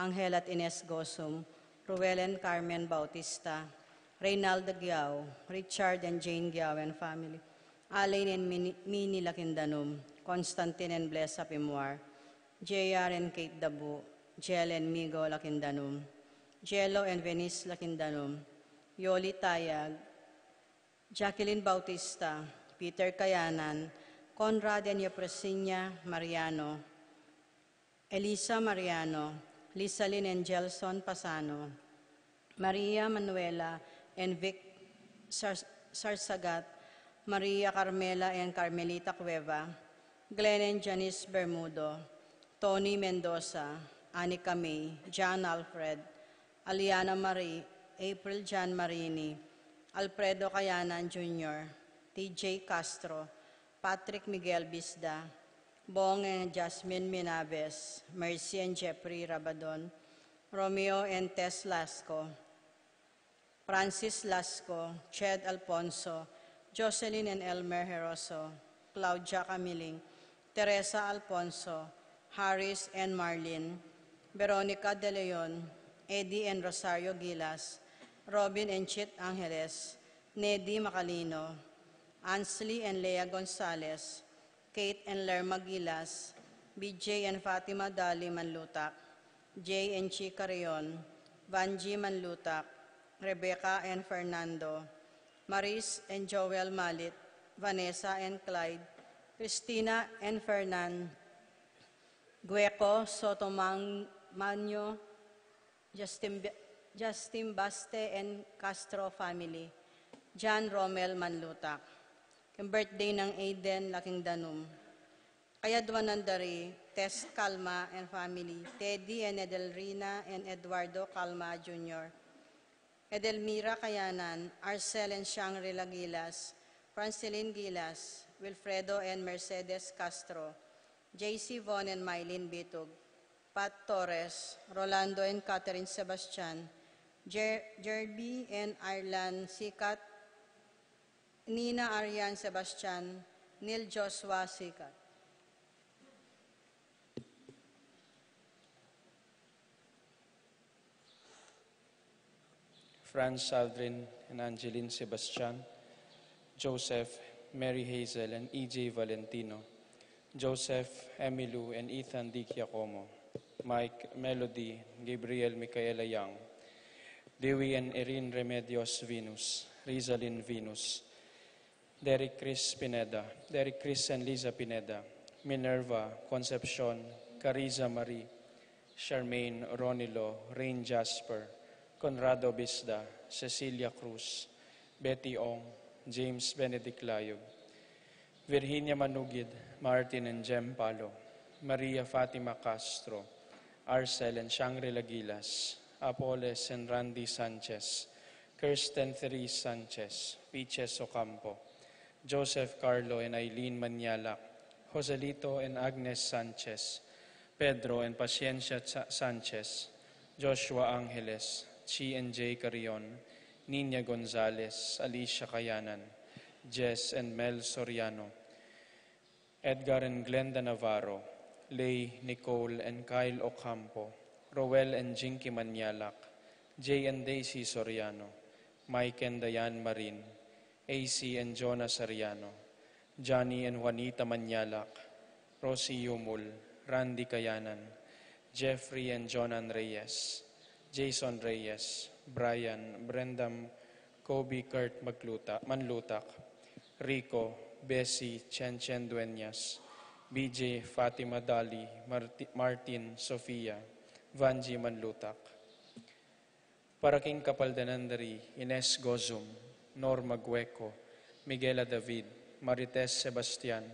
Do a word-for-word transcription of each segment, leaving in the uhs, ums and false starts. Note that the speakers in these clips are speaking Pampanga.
Angel at Ines Gosum, Ruel and Carmen Bautista, Reynaldo Giao, Richard and Jane Giao and family, Alain and Mini, Mini Lakindanum, Constantine and Blesa Pimuar, J R and Kate Dabu, Jel and Migo Lakindanum, Jello and Venice Lakindanum, Yoli Tayag, Jacqueline Bautista, Peter Kayanan, Conrad and Yofresinia Mariano, Elisa Mariano, Lisalin and Gelson Pasano, Maria Manuela and Vic Sar-, Sarsagat, Maria Carmela and Carmelita Cueva, Glenn and Janice Bermudo, Tony Mendoza, Anika May, John Alfred, Aliana Marie, April Jan Marini, Alfredo Kayanan Junior, T J Castro, Patrick Miguel Bisda, Bong and Jasmine Minabes, Mercy and Jeffrey Rabadon, Romeo and Tess Lasco, Francis Lasco, Ched Alfonso, Jocelyn and Elmer Heroso, Claudia Camiling, Teresa Alfonso, Harris and Marlin, Veronica De Leon, Eddie and Rosario Gilas, Robin and Chit Angeles, Nedi Macalino, Ansley and Lea Gonzalez, Kate and Lerma Gilas, B J and Fatima Dali Manlutak, Jay and Chica Rion, Vanji Manlutak, Rebecca and Fernando, Maris and Joel Malit, Vanessa and Clyde, Christina and Fernan, Gueco Soto Mang-, Manyo, Justin, Justin Baste and Castro family, John Romel Manlutak. King birthday nang Aiden Laking Danum. Kayadwanan da ri Tess Calma and family, Teddy and Edelrina and Eduardo Calma Junior, Edelmira Kayanan, Arcel and Shangri-La Gilas, Francelin Gilas, Wilfredo and Mercedes Castro, J C Von and Mylene Bitug, Pat Torres, Rolando and Catherine Sebastian, Jer-, Jerby and Ireland Sikat, Nina Arian Sebastian, Neil Joshua Sikat. Franz Aldrin and Angeline Sebastian, Joseph, Mary Hazel and E J Valentino, Joseph, Emilu and Ethan D. Giacomo, Mike, Melody, Gabriel, Micaela Young, Dewey and Erin Remedios Venus, Rizalin Venus, Derek Chris Pineda, Derek Chris and Liza Pineda, Minerva, Concepcion, Cariza Marie, Charmaine, Ronilo, Rain Jasper, Conrado Bisda, Cecilia Cruz, Betty Ong, James Benedict Layog, Virginia Manugid, Martin and Jem Palo, Maria Fatima Castro, Arcel and Shangri-La Gilas, Apoles and Randy Sanchez, Kirsten Therese Sanchez, Piches Ocampo, Joseph Carlo and Eileen Manialak, Joselito and Agnes Sanchez, Pedro and Paciencia Sa-, Sanchez, Joshua Angeles, Chi and Jay Carrion, Nina Gonzalez, Alicia Kayanan, Jess and Mel Soriano, Edgar and Glenda Navarro, Lay, Nicole and Kyle Ocampo, Roel and Jinky Manialak, Jay and Daisy Soriano, Mike and Diane Marin, A C and Jonas Soriano, Johnny and Juanita Manialak, Rosie Yumul, Randy Kayanan, Jeffrey and Jonan Reyes, Jason Reyes, Brian, Brendam, Kobe Kurt Magluta-, Manlutak, Rico, Bessie, Chen Chen Dueñas, B J, Fatima Dali, Marti-, Martin, Sofia, Vanji Manlutak. Para king kapaldanan da ri Ines Gozum, Norma Gueco, Miguela David, Marites Sebastian,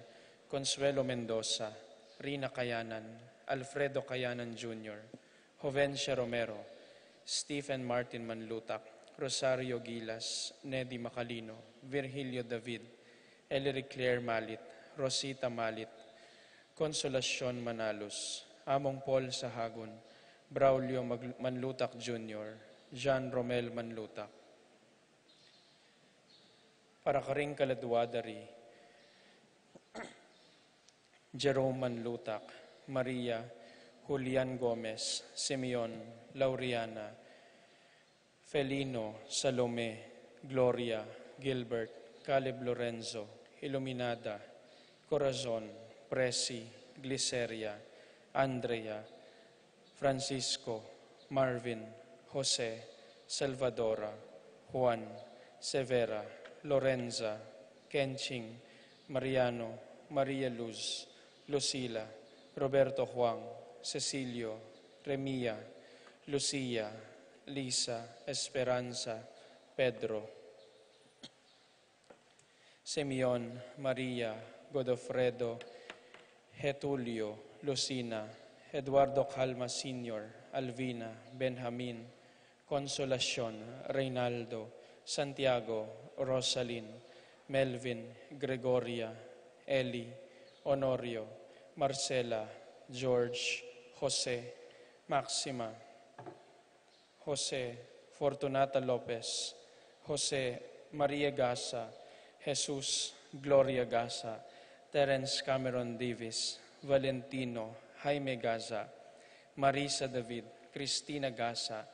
Consuelo Mendoza, Rina Kayanan, Alfredo Kayanan Junior, Jovencia Romero, Stephen Martin Manlutak, Rosario Gilas, Nedy Macalino, Virgilio David, Ellery Claire Malit, Rosita Malit, Consolacion Manalus, Among Paul Sahagun, Braulio Mag-, Manlutak Junior, Jean Romel Manlutak. Para karing kaladwa da ri Jerome Manlutak, Maria, Julian Gomez, Simeon, Lauriana, Felino, Salome, Gloria, Gilbert, Caleb Lorenzo, Iluminada, Corazon, Presi, Gliceria, Andrea, Francisco, Marvin, Jose, Salvadora, Juan, Severa, Lorenza, Kenching, Mariano, Maria Luz, Lucila, Roberto, Juan, Cecilio, Remia, Lucia, Lisa, Esperanza, Pedro, Simeon, Maria, Godofredo, Getulio, Lucina, Eduardo Calma Senior, Alvina, Benjamin, Consolacion, Reynaldo, Santiago, Rosalyn, Melvin, Gregoria, Eli, Honorio, Marcela, George, Jose, Maxima, Jose, Fortunata Lopez, Jose, Maria Gasa, Jesus, Gloria Gasa, Terence Cameron Davis, Valentino, Jaime Gaza, Marisa David, Cristina Gasa,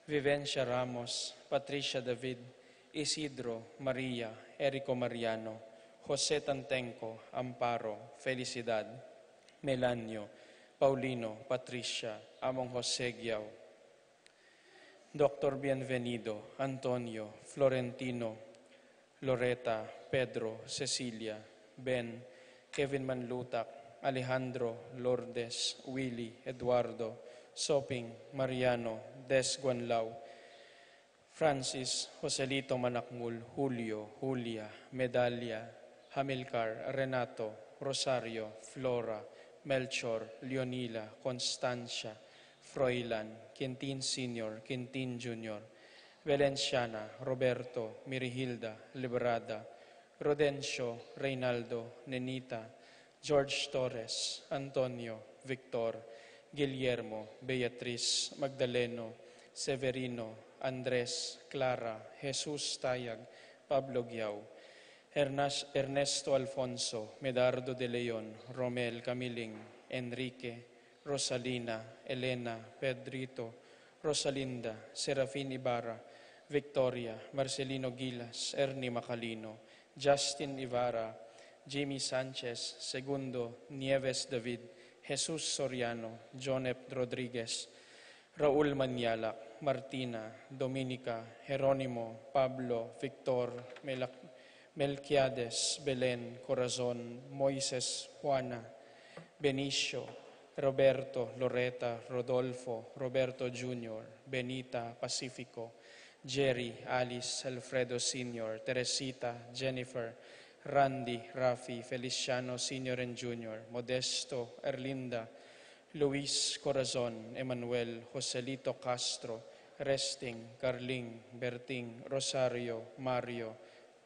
Vivencia Ramos, Patricia David, Isidro, Maria, Erico Mariano, Jose Tantenco, Amparo, Felicidad, Melanio, Paulino, Patricia, Among Jose Giao, Doctor Bienvenido, Antonio, Florentino, Loreta, Pedro, Cecilia, Ben, Kevin Manlutak, Alejandro, Lourdes, Willy, Eduardo, Soping, Mariano, Des Guanlao, Francis, Joselito Manakmul, Julio, Julia, Medalia, Hamilcar, Renato, Rosario, Flora, Melchor, Leonila, Constancia, Froilan, Quintin Senior, Quintin Junior, Valenciana, Roberto, Mirihilda, Liberada, Rodencio, Reynaldo, Nenita, George Torres, Antonio, Victor, Guillermo, Beatriz, Magdaleno, Severino, Andres, Clara, Jesus Tayag, Pablo Giao, Ernas-, Ernesto Alfonso, Medardo de Leon, Romel Camiling, Enrique, Rosalina, Elena, Pedrito, Rosalinda, Serafin Ibarra, Victoria, Marcelino Gilas, Ernie Macalino, Justin Ibarra, Jimmy Sanchez, Segundo, Nieves David, Jesus Soriano, Jonep Rodriguez, Raul Manyalak, Martina, Dominica, Jeronimo, Pablo, Victor, Melac-, Melquiades, Belen, Corazon, Moises, Juana, Benicio, Roberto, Loreta, Rodolfo, Roberto Junior, Benita, Pacifico, Jerry, Alice, Alfredo Senior, Teresita, Jennifer, Randy, Rafi, Feliciano Senior and Junior, Modesto, Erlinda, Luis, Corazon, Emmanuel, Joselito Castro, Resting, Carling, Berting, Rosario, Mario,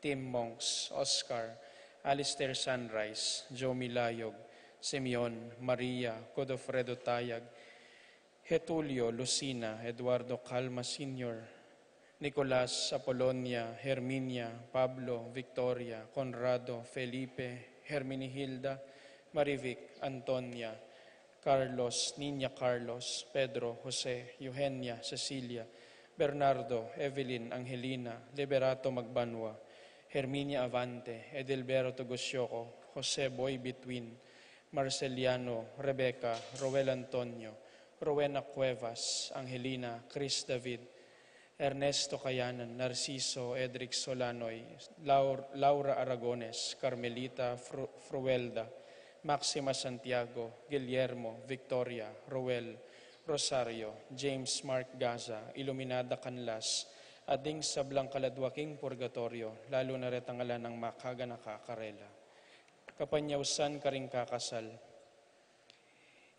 Tim Monks, Oscar, Alistair Sunrise, Joe Milayog, Simeon, Maria, Godofredo Tayag, Getulio, Lucina, Eduardo Calma Senior, Nicolas, Apolonia, Herminia, Pablo, Victoria, Conrado, Felipe, Herminihilda, Marivic, Antonia, Carlos, Niña Carlos, Pedro, Jose, Eugenia, Cecilia, Bernardo, Evelyn, Angelina, Liberato Magbanua, Herminia Avante, Edilberto Gusioco, Jose Boy Bitwin, Marceliano, Rebecca, Roel Antonio, Rowena Cuevas, Angelina, Chris David, Ernesto Cayanan, Narciso, Edric Solanoy, Laur-, Laura Aragones, Carmelita, Fru-, Fruelda, Maxima Santiago, Guillermo, Victoria, Roel, Rosario, James Mark Gaza, Iluminada Canlas, at ding sablang kaladwa king purgatorio, lalu na retang ala nang makaganaka karela. Kapanyausan karing kakasal.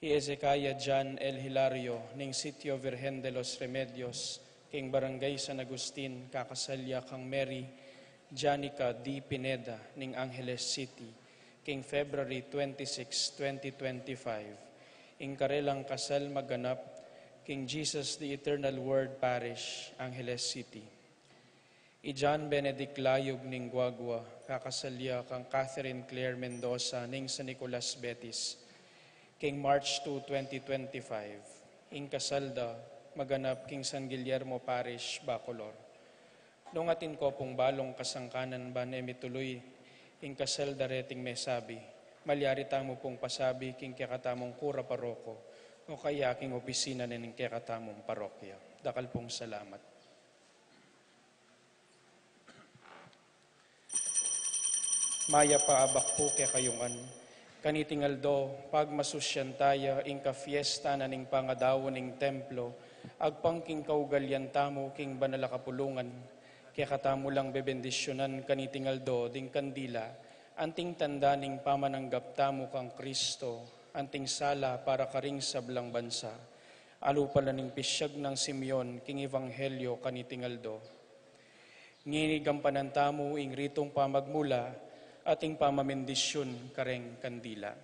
I Ezekiah John L. Hilario ning Sitio Virgen de los Remedios, king Barangay San Agustin, kakasal ya kang Mary Janica D. Pineda ning Angeles City, king February twenty-six, twenty twenty-five. Ing karelang kasal maganap king Jesus the Eternal Word Parish, Angeles City. I John Benedict Layug ning Guagua, kakasal ya kang Catherine Claire Mendoza ning San Nicolas, Betis, King March two, twenty twenty-five, ing kasal da maganap king San Guillermo Parish, Bacolor. Nung atin ko pung balung kasangkanan ban e mituluy ing kasal da reting mesabi, malyari tamu pung pasabi king kekatamung kura paroko o kaya king opisina ning kekatamung parokya. Dakal pung salamat. Mayap a abak pu kekayu ngan. Kaniting aldo, pagmasusyan taya ing kafiesta na ning pangadaun ning templo, agpang king kaugalian tamu king banal a kapulungan, kekatamu lang bebendisyunan kaniting aldo ding kandila, anting tanda ning pamananggap tamu kang Kristo, anting sala para karing sablang bansa. Alu pala ning pisyag nang Simeon king ebanghelyo kaniting aldo. Ngeni gampanan tamu ing ritung pamagmula at ing pamamindisyun kareng kandila.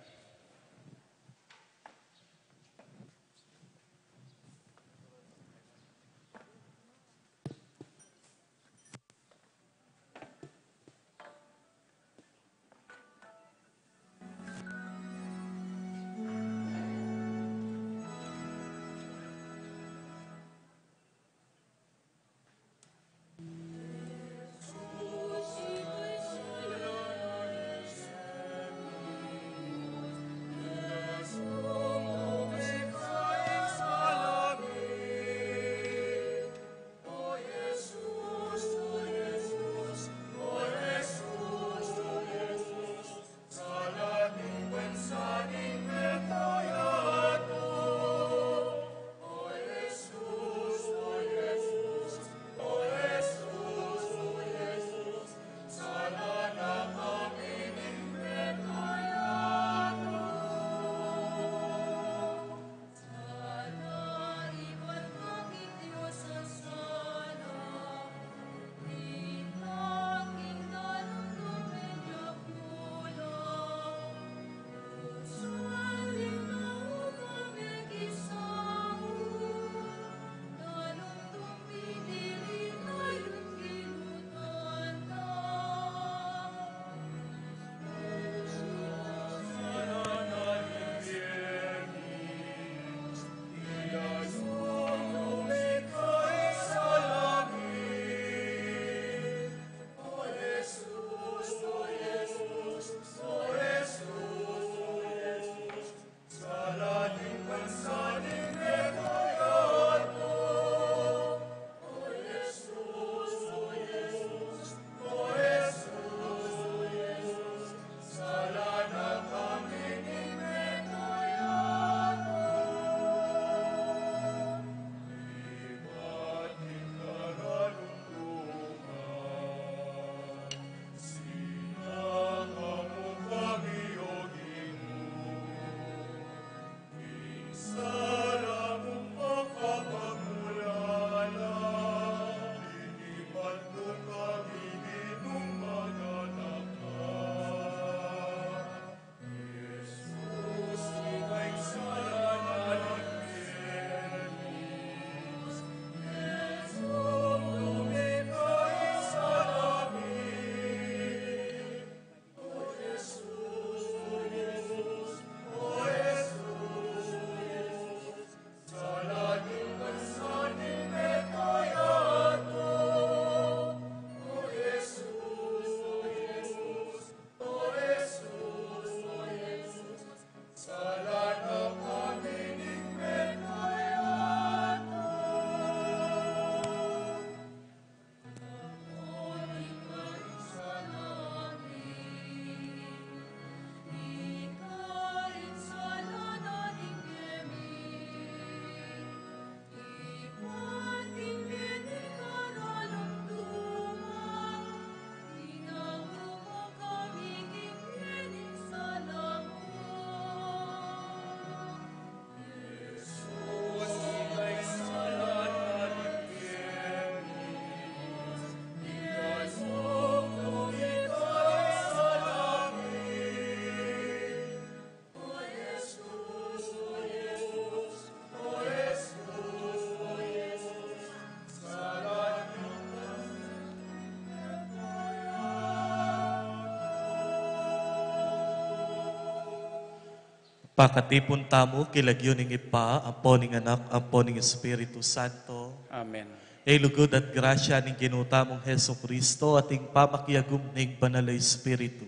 Pakatipun tamu king lagyu ning Ibpa, ampo ning Anak, ampo ning Espiritu Santo. Amen. Ing lugud at grasya ning Ginu tamung Jesucristo at ing pamakiagum ning Banal a Espiritu,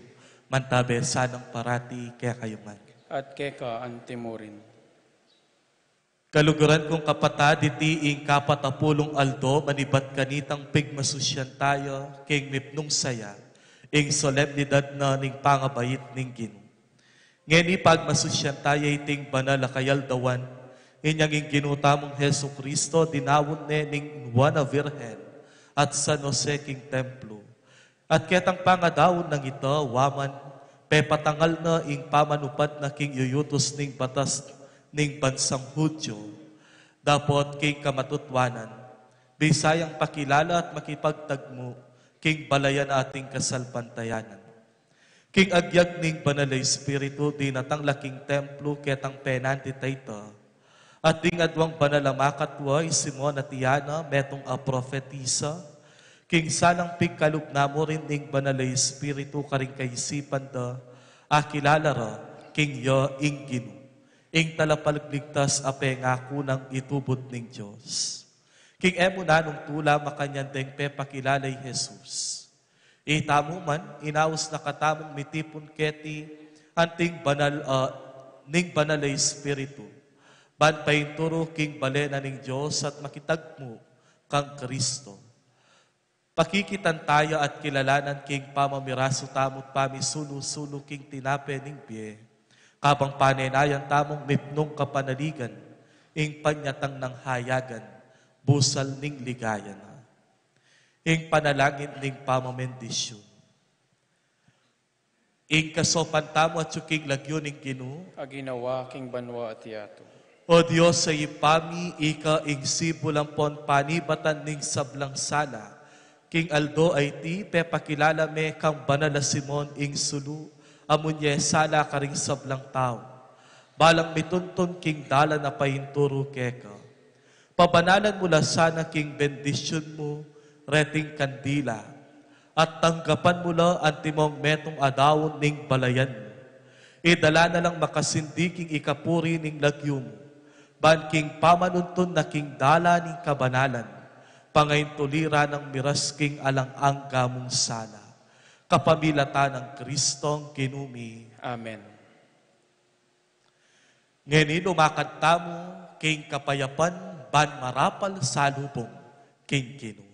mantabe sanang parati kekayu ngan. At keka antimurin. Kaluguran kung kapatad, iti ing kapatapulung aldo manibat kanitang pigmasusyan taya king mipnung saya, ing solemnidad na ning pangabait ning Ginu. Ngeni pagmasusyan taya iting banal a kayaldawan, inyang ing Ginu tamung Jesucristo dinaun ne ning Nuan a Virgen at San Jose king templo. At ketang pangadaun nang ita, wa man, pepatangal na ing pamanupad na king yuyutus ning batas ning bansang Hudyo, dapot king kamatutuanan, bisa yang pakilala at makipagtagmu king balayan a ating kasalpantayanan. King agyag ning Banal a Espiritu, dinatang la king templo ketang penandi tayta. At ding aduang banal a makatwa, i Simon at i Ana, metung a profetisa, king salang pigkalub na mu rin ning Banal a Espiritu karing kaisipan da, akilala ra king ya ing Ginu, ing Talapagligtas a pengaku nang itubud ning Dios. King e mu nanung tula makanyan deng pepakilala i Jesus. Itamu man, inaus na katamung mitipun keti anting banal, ah, ning Banal a Espiritu, ban painturu king bale na ning Dios at makitagmu kang Kristo. Pakikitan taya at kilalanan king pamamirasu tamu't pamisulu-sulu king tinape ning bie, kabang panenayan tamung mipnung kapanaligan ing panyatang nang hayagan, busal ning ligaya na. Ing panalangin ning pamamendisyon. Ing kasopan tamu atyu king lagyu ning Ginu. Aginawa king banua at yatu. O Dios a Ibpa mi, ika ing sibul ampon panibatan ning sablang sala. King aldo a iti, pepakilala me kang banal a Simon ing sulu, amun ye sala karing sablang tau. Balang mituntun king dalan a painturu keka. Pabanalan mu la sana king bendisyun mu reting kandila, at tanggapan mu la antimong metung a daun ning balayan mu. Idala na lang makasindi king ikapuri ning lagyu mu, ban king pamanuntun na king dalan ning kabanalan, pangaintuli ra nang miras king alang angga mung sala. Kapamilatan nang Kristong Ginu mi. Amen. Ngeni lumakad tamu king kapayapan ban marapal salubung king Ginu.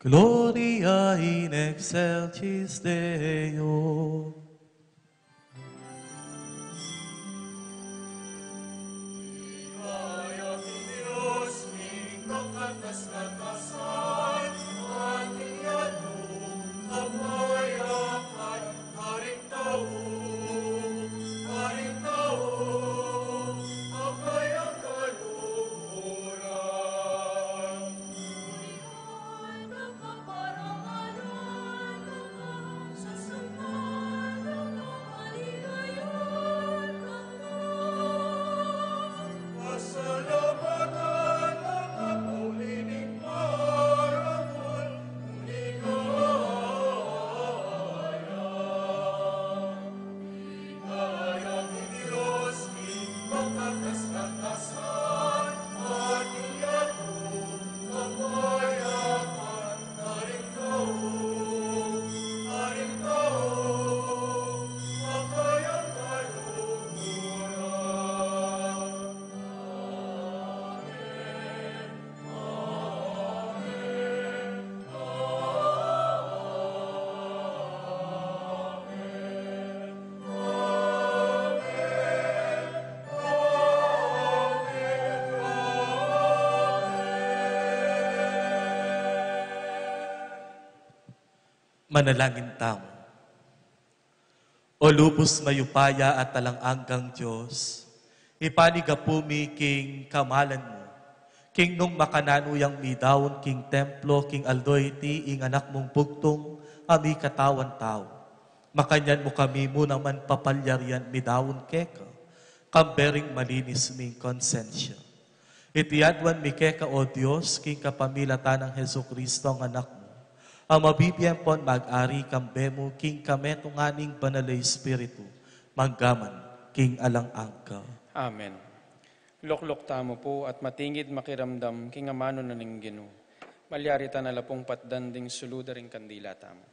Gloria in excelsis Deo. Manalangin tamu. O lubus mayupaya at alang anggang Dios, ipanyawad mi king kamalan mu, king nung makananu yang midaun king templo king aldo iti ing anak mung bugtung a mikatawan tau. Makanyan mu kami mu naman papalyarian midaun keka, kambe ring malinis ming konsensya. Iti aduan mi keka, O Dios, king kapamilatan nang Jesucristo a Anak mu, a mabibie ampon mag-ari kambe mu king kametungan ning Banal a Espiritu, mangga man king alang angga. Amen. Lukluk tamu pu at matingid makiramdam king amanu na ning Ginu. Malyari ta na la pung patdan ding sulu da ring kandila tamu.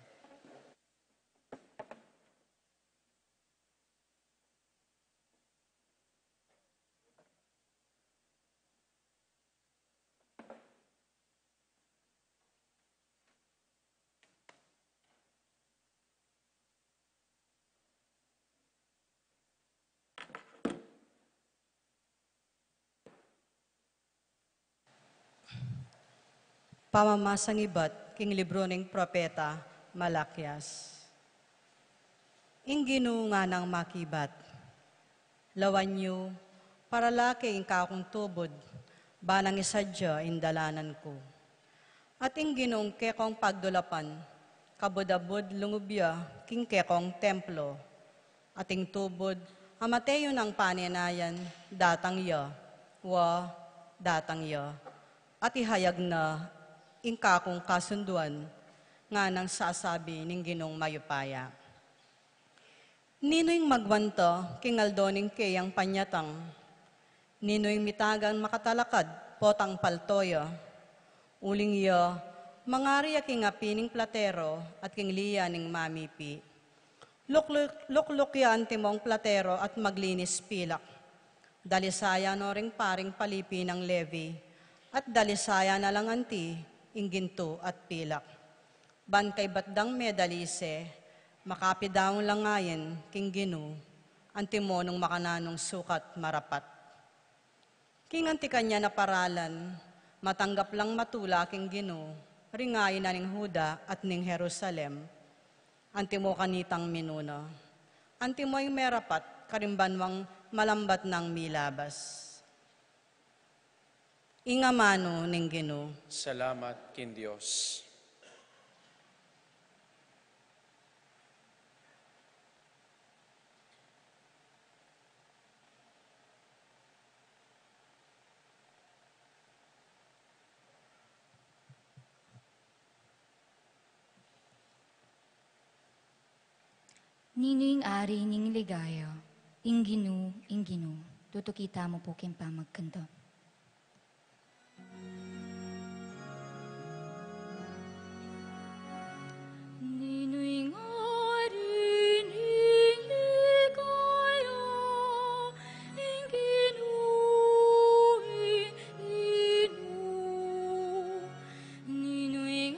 Pamamasang ibat king libru ning propeta Malakias. Ing Ginu nganang makibat, lawan yu, paralake ing kakung tubud, ba nang isadya ing dalanan ku. At ing Ginung kekong pagdulapan, kabud-abud lungub ya king kekong templo. At ing tubud a mate yu nang panenayan, datang ya, wa, datang ya, at ihayag na ing kakung kasunduan, nganang sasabi ning Ginung mayupaya. Ninu ing magwanta king aldo ning keyang panyatang? Ninu ing mitagan makatalakad potang palto ya? Uling ya, mangari ya king api ning platero at king liya ning mamipi. Lukluk, lukluk ya antimong platero at maglinis pilak. Dalisayan no ring paring palipi nang Levi, at dalisayan na lang anti ing gintu at pilak. Ban kaybat dang medalise, makapidaun la ngayen king Ginu, antimo nung makananung sukat marapat. King anti kanyan a paralan, matanggap lang matula king Ginu, ring ain na ning Juda at ning Jerusalem, antimo kanitang minuna, antimo ing merapat karing banwang malambat nang milabas. Ing amanu ning Ginu. Salamat king Dios. Ninu ing ari ning ligaya? Ing Ginu, ing Ginu. Tutuki tamu pu king pamagkanta. Ninu ing ari ning ligaya? Ing Ginu, ing Ginu. Ninu ing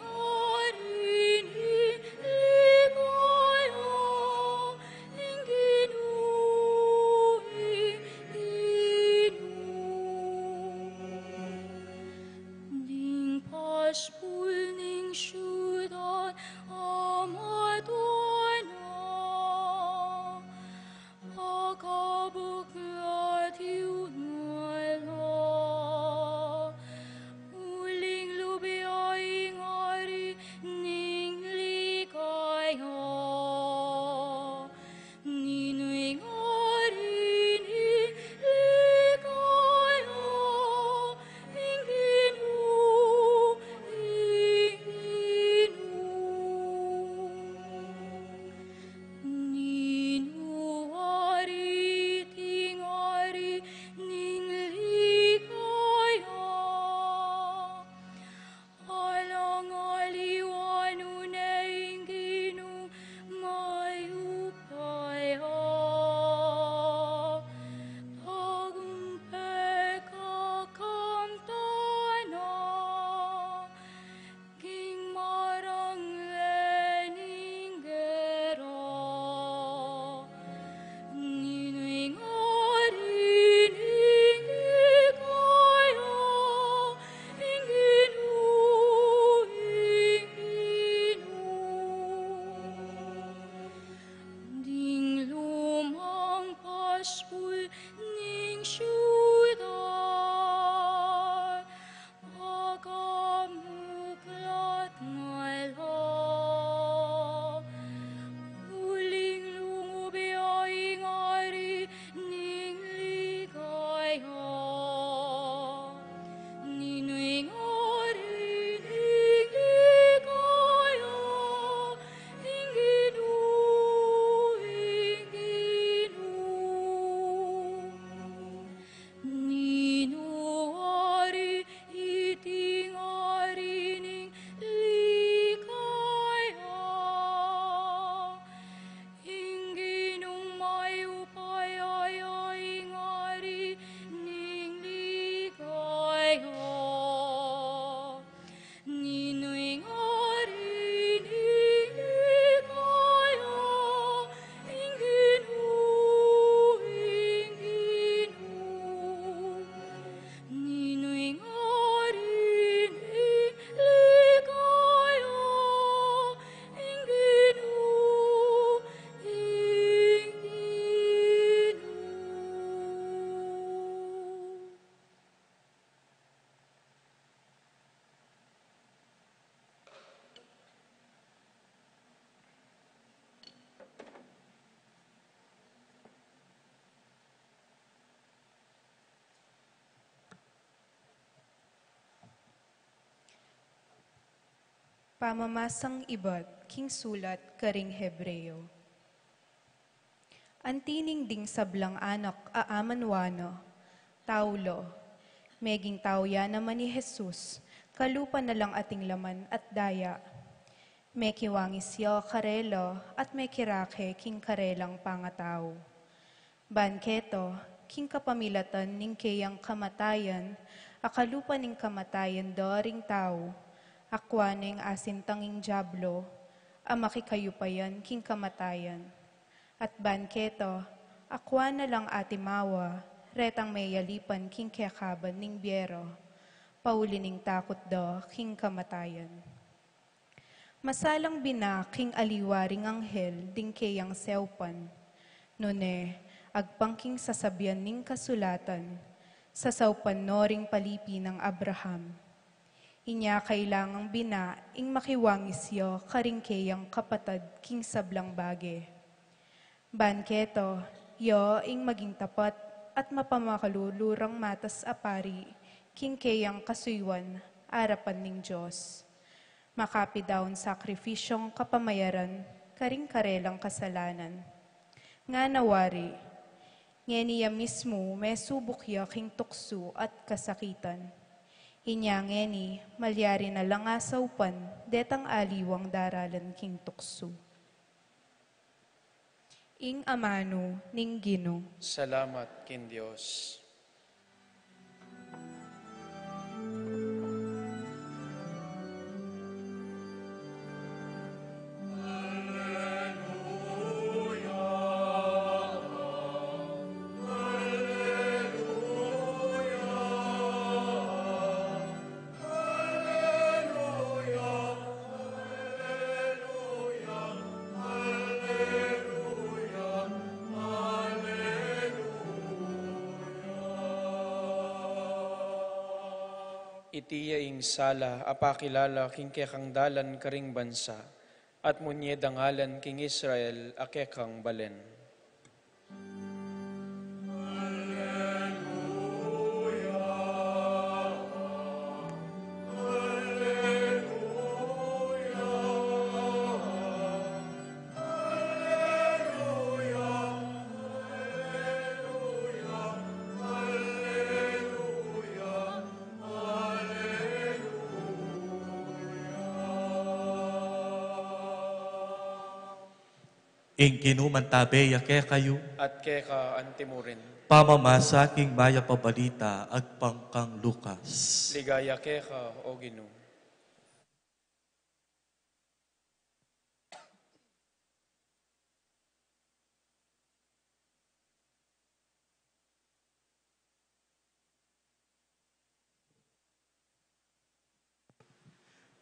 Pamamasang ibat king sulat karing Hebreo. Anti ning ding sablang anak a amanwa na, tau la, meging tau ya naman i Jesus, kalupa na lang ating laman at daya. Mekiwangis ya karela at mekirake king karelang pangatau. Ban keta, king kapamilatan ning keyang kamatayan, a kalupa ning kamatayan da ring tau, akwa neng asintang ing Diablo, a makikayupayan king kamatayan. At ban keta, akwa na lang atimawa, retang meyalipan king kekaban ning biyera, pauli ning takut da king kamatayan. Masalang bina king aliwa ring anghel ding keyang saupan. Nune, agpang king sasabian ning kasulatan, sasaupan no ring palipi nang Abraham. Inya kailangang bina ing makiwangis ya karing keyang kapatad king sablang bage. Ban keta, ya ing maging tapat at mapamakalulu rang matas a pari, king keyang kasuyuan, arapan ning Dios. Makapidaun sakrifisyong kapamayaran, karing karelang kasalanan. Ngana wari, ngeni ya mismu mesubuk ya king tuksu at kasakitan. Inya ngeni, malyari na lang a saupan, detang aliwang daralan king tuksu. Ing amanu ning Ginu. Salamat king Dios. Iti ya ing sala a pakilala king kekang dalan karing bansa, at munye dangalan king Israel a kekang balen. Ing Ginu mantabe ya kekayu. At keka antimurin. Pamamasa king mayap a balita agpang kang Lucas. Ligaya keka, O Ginu.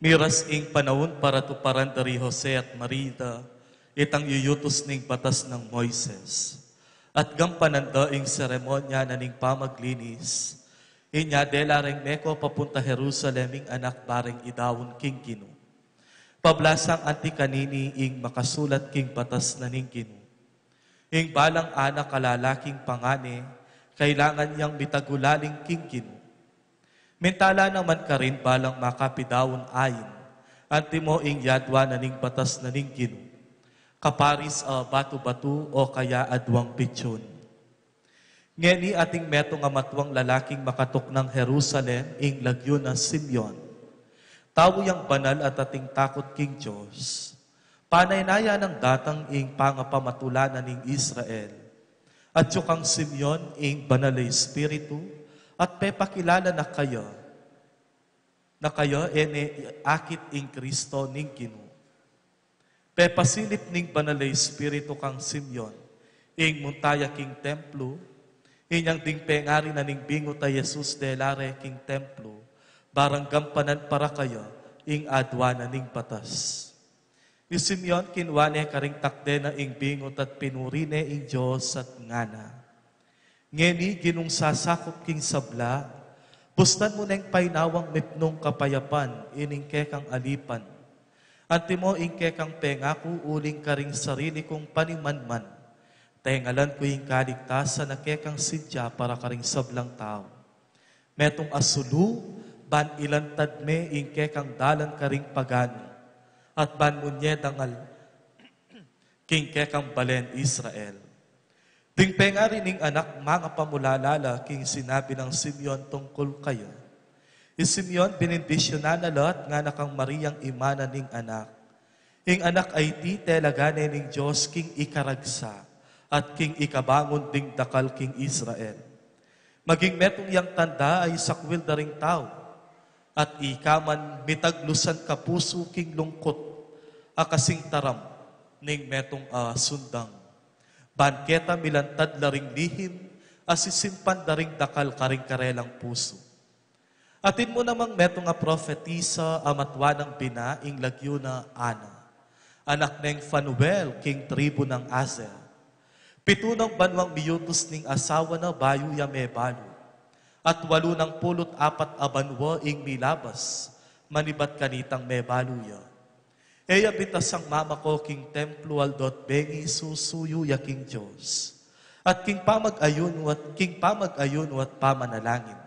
Miras ing panaun para tuparan da ri Jose at Maria itang yuyutus ning batas nang Moises. At gampanan da ing seremonya na ning pamaglinis, inya dela reng meko papunta Jerusalem ing anak bareng idaun king Ginu. Pablasang anti kanini ing makasulat king batas na ning Ginu. Ing balang anak a lalaking pangane, kailangan yang mitagulaling king Ginu. Mintala naman karin balang makapidaun ain, antimo ing yadwa na ning batas na ning Ginu. Kaparis a batu-batu o kaya adwang pitsun. Ngeni ating metung a matuang lalaking makatuknang Jerusalem, ing lagyu na Simeon. Tau yang banal at ating takut king Dios. Panaynaya nang datang ing pangapamatula na ning Israel. At yu kang Simeon ing Banal a Espiritu, at pepakilala na kaya, na kaya e ne akit ing Kristo ning Ginu. Pepasilip ning Banal a Espiritu kang Simeon ing munta ya king templu, inyang ding pengari na ning bingut a Jesus dela re king templu, barang gampanan para kaya ing adwa na ning batas. I Simeon kinua ne karing takde na ing bingut at pinuri ne ing Dios at ngana, Ngeni Ginung sasakup king sabla, bustan mu neng painawang mipnung kapayapan ining kekang alipan. Antimo ing kekang pengaku uling karing sarili kung panimanman, tengalan ku ing kaligtasan a kekang sidya para karing sablang tau. Metung a sulu, ban ilantad me ing kekang dalan karing paganu. at ban mu ne dangal king kekang balen Israel. Ding pengari ning anak mangapamulala la king sinabi nang Simeon tungkul kaya. I Simeon, binindisyonan na la at ngana kang Mariang ima na ning anak. Ing anak a iti, telagan ne ning Dios king ikaragsa at king ikabangun ding dakal king Israel. Maging metung yang tanda a isakwil da ring tau, at ika man mitaglusan kapusu king lungkut a kasing taram ning metung a sundang. Ban keta milantad la ring lihim a sisimpan da ring dakal karing karelang pusu. Atin mu namang metung a profetisa a matua nang bina, ing lagyu na Ana, anak neng Fanuel, king tribu nang Aser. Pitu nang banuang miyutus ning asawa na bayu ya mebalu, at walu nang pulu't apat a banua ing milabas manibat kanitang mebalu ya. E ya bitasang mamako king templo aldo't bengi susuyu ya king Dios, at king pamag-ayunu at, king pamag-ayunu at pamanalangin.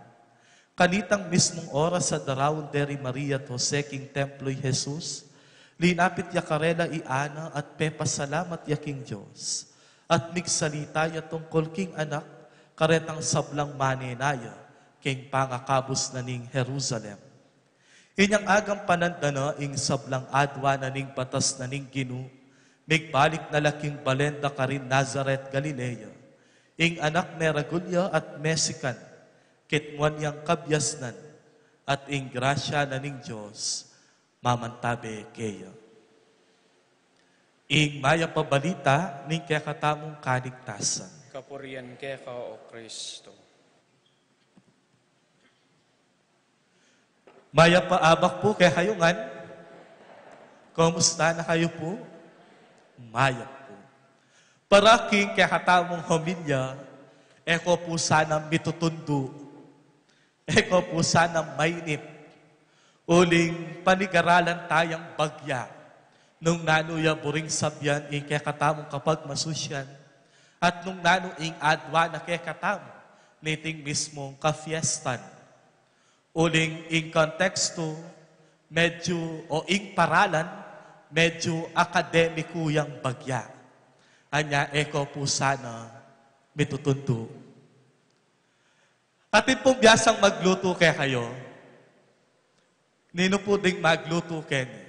Kanitang mismung oras a daraun de ri Maria at Jose king templo i Jesus, linapit ya karela i Ana at pepasalamat ya king Dios, at migsalita ya tungkul king anak karetang sablang manenaya king pangakabus na ning Jerusalem. Inyang agampanan da na ing sablang adua na ning batas na ning Ginu, migbalik na la king balen da karin Nazaret, Galilea. Ing anak meragul ya at mesikan, kitmuan yang kabiasnan, at ing grasya na ning Dios mamantabe keya. Ing mayap a balita ning kekatamung kaligtasan. Kapurian keka, O Kristo. Mayap a abak pu kekayu ngan. Kumusta na kayu pu? Mayap pu. Para king kekatamung homilya, e ko pu sana mitutundu, e ko pu sana mainip, uling panigaralan tayang bagya nung nanu ya buring sabian ing kekatamung kapagmasusyan, at nung nanu ing adua na kekatamu niting mismung kafiestan. Uling ing kontekstu, medyu, o ing paralan, medyu akademiku yang bagya. Anya e ko pu sana mitutundu. Atin pung biasang maglutu kekayu? Ninu pu ding maglutu keni?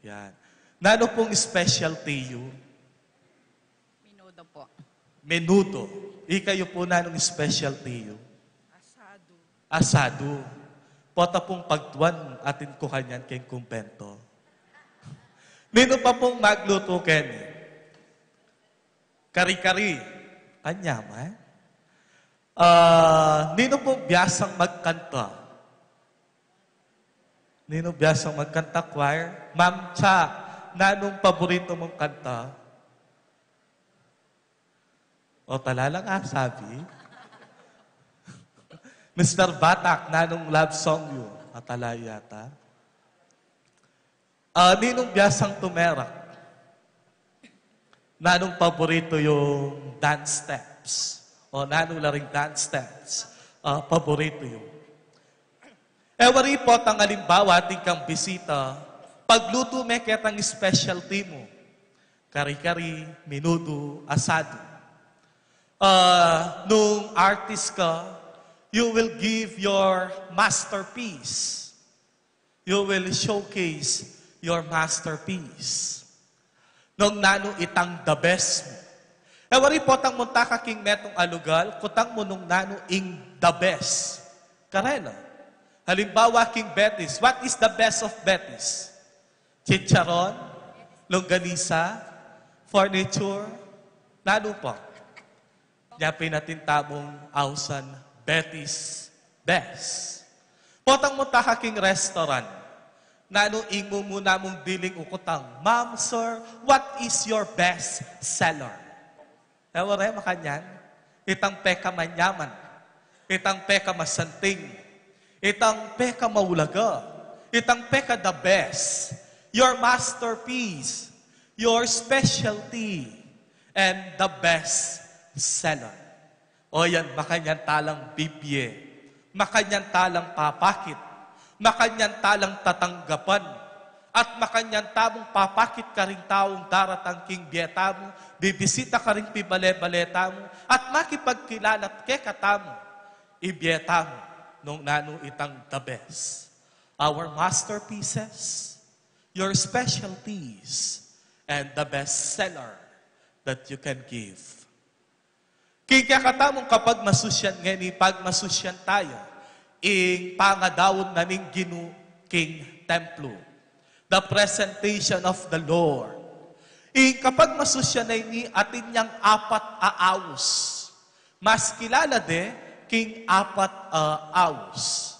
Yan. Nanu pung specialty yu? Menudo po. Menudo. Ikayu pu, nanung specialty yu? Asado. Asado. Pota pung pagtuan atin kukan yan keng kumbento. Ninu pa pung maglutu keni? Kari-kari. Anya man. Ah, ninu pung biasang magkanta? Ninu biasang magkanta, choir? Ma'am Cha, nanung paborito mung kanta? O, tala lang, ah, sabi. Mister Batak, nanung love song yu? Atala yata. Ah, ninung biasang tumerak? Nanung paborito yung dance steps? O nanu la ring dance steps, ah, paborito yu? E wari, potang alimbawa, atin kang bisita, paglutu me ketang specialty mu. Kari-kari, menudo, asado. Ah, nung artist ka, you will give your masterpiece. You will showcase your masterpiece. Nung nanu itang the best mu. E wari, potang munta ka king metung a lugal, kutang mu nung nanu ing the best karela. Halimbawa, king Betty's. What is the best of Betty's? Chicharon, longganisa, furniture, nanu pa? Nya pin atin tamung ausan, Betty's Best. Potang munta ka king restaurant, nanu ing mumuna mung diling ukutang? Ma'am, sir, what is your best seller? E wari, makanyan? Itang pekamanyaman, itang pekamasanting, itang pekamaulaga, itang peka the best, your masterpiece, your specialty, and the best seller. O yan, makanyan talang bibie, makanyan talang papakit, makanyan talang tatanggapan, At makanyan tamung papakit karing taung daratang king bie tamu, bibisita karing pibale-bale tamu, at makipagkilala kekatamu, ibie tamu, nung nanu itang the best. Our masterpieces, your specialties, and the best seller that you can give. King kekatamung kapagmasusyan ngeni, pagmasusyan taya ing pangadaun na ning Ginu king templo. The presentation of the Lord. Ing kapagmasusyan a ini atin yang apat a aus. Mas kilala de king apat a aus.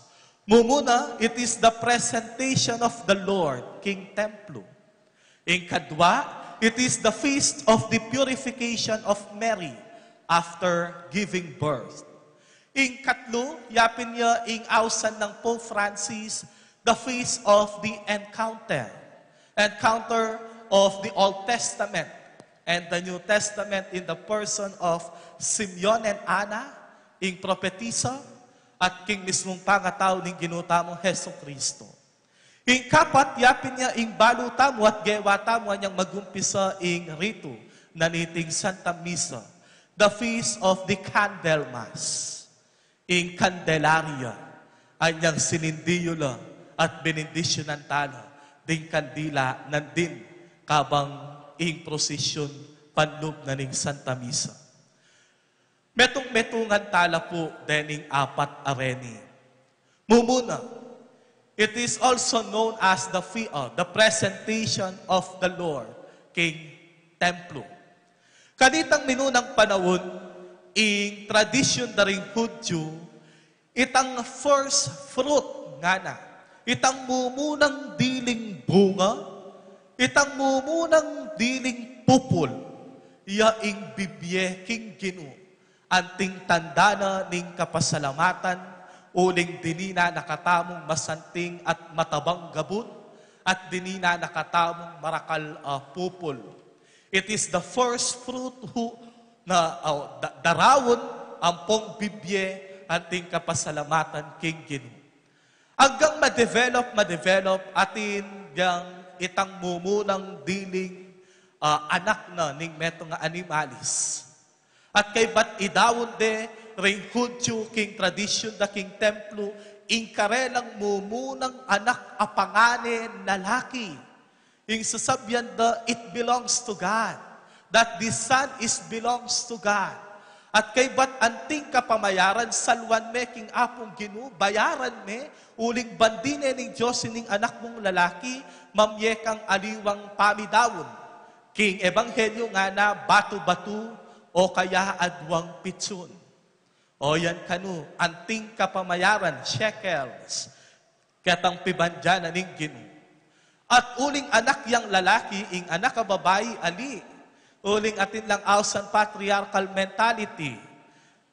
Mumuna, it is the presentation of the Lord king templo. Ing kadwa, it is the feast of the purification of Mary after giving birth. Ing katlu, yapin ya ing ausan nang Pope Francis, the feast of the encounter, encounter of the Old Testament and the New Testament in the person of Simeon and Anna, ing propetisa, at king mismung pangatau ning Ginu tamung Jesucristo. Ing kapat, yapin ya ing balu tamu at gewa tamu anyang magumpisa ing ritu na niting Santa Misa, the feast of the Candlemas. Ing Candelaria, anyang sinindi yu la at benendisyunan tala ding kandila nandin kabang ing prosesyon panlub na ning Santa Misa. Metung-metungan tala pu dening apat a reni. Mumuna, it is also known as the fi-, uh, the presentation of the Lord king templo. Kanitang minunang panaun, ing tradisyon da ring Hudyu, itang first fruit ngana, itang mumunang diling bunga, itang mumunang diling pupul, ya ing bibie king Ginu, anting tanda na ning kapasalamatan, uling dinina na katamung masanting at matabang gabun, at dinina na katamung marakal a pupul. It is the first fruit hu-, na, uh, da-, daraun ampong bibie anting kapasalamatan king Ginu. Anggang ma-develop, ma-develop, atin yang itang mumunang diling, ah, anak na ning metung a animalis. At kaybat idaun de ring Hudyu king tradisyun da king templo, ing karelang mumunang anak a pangane lalaki. Ing sasabian da, "It belongs to God, that this son is belongs to God." At kaybat anting kapamayaran, saluan me king Apung Ginu, bayaran me, uling bandi ne ning Dios ining anak mung lalaki, mamye kang aliwang pamidaun. King ebanghelyu ngana, batu-batu o kaya aduang pitsun. O yan kanu, anting kapamayaran, shekels, ketang pibandian na ning Ginu. At uling anak yang lalaki, ing anak a babai, ali. Uling atin lang ausan patriarchal mentality.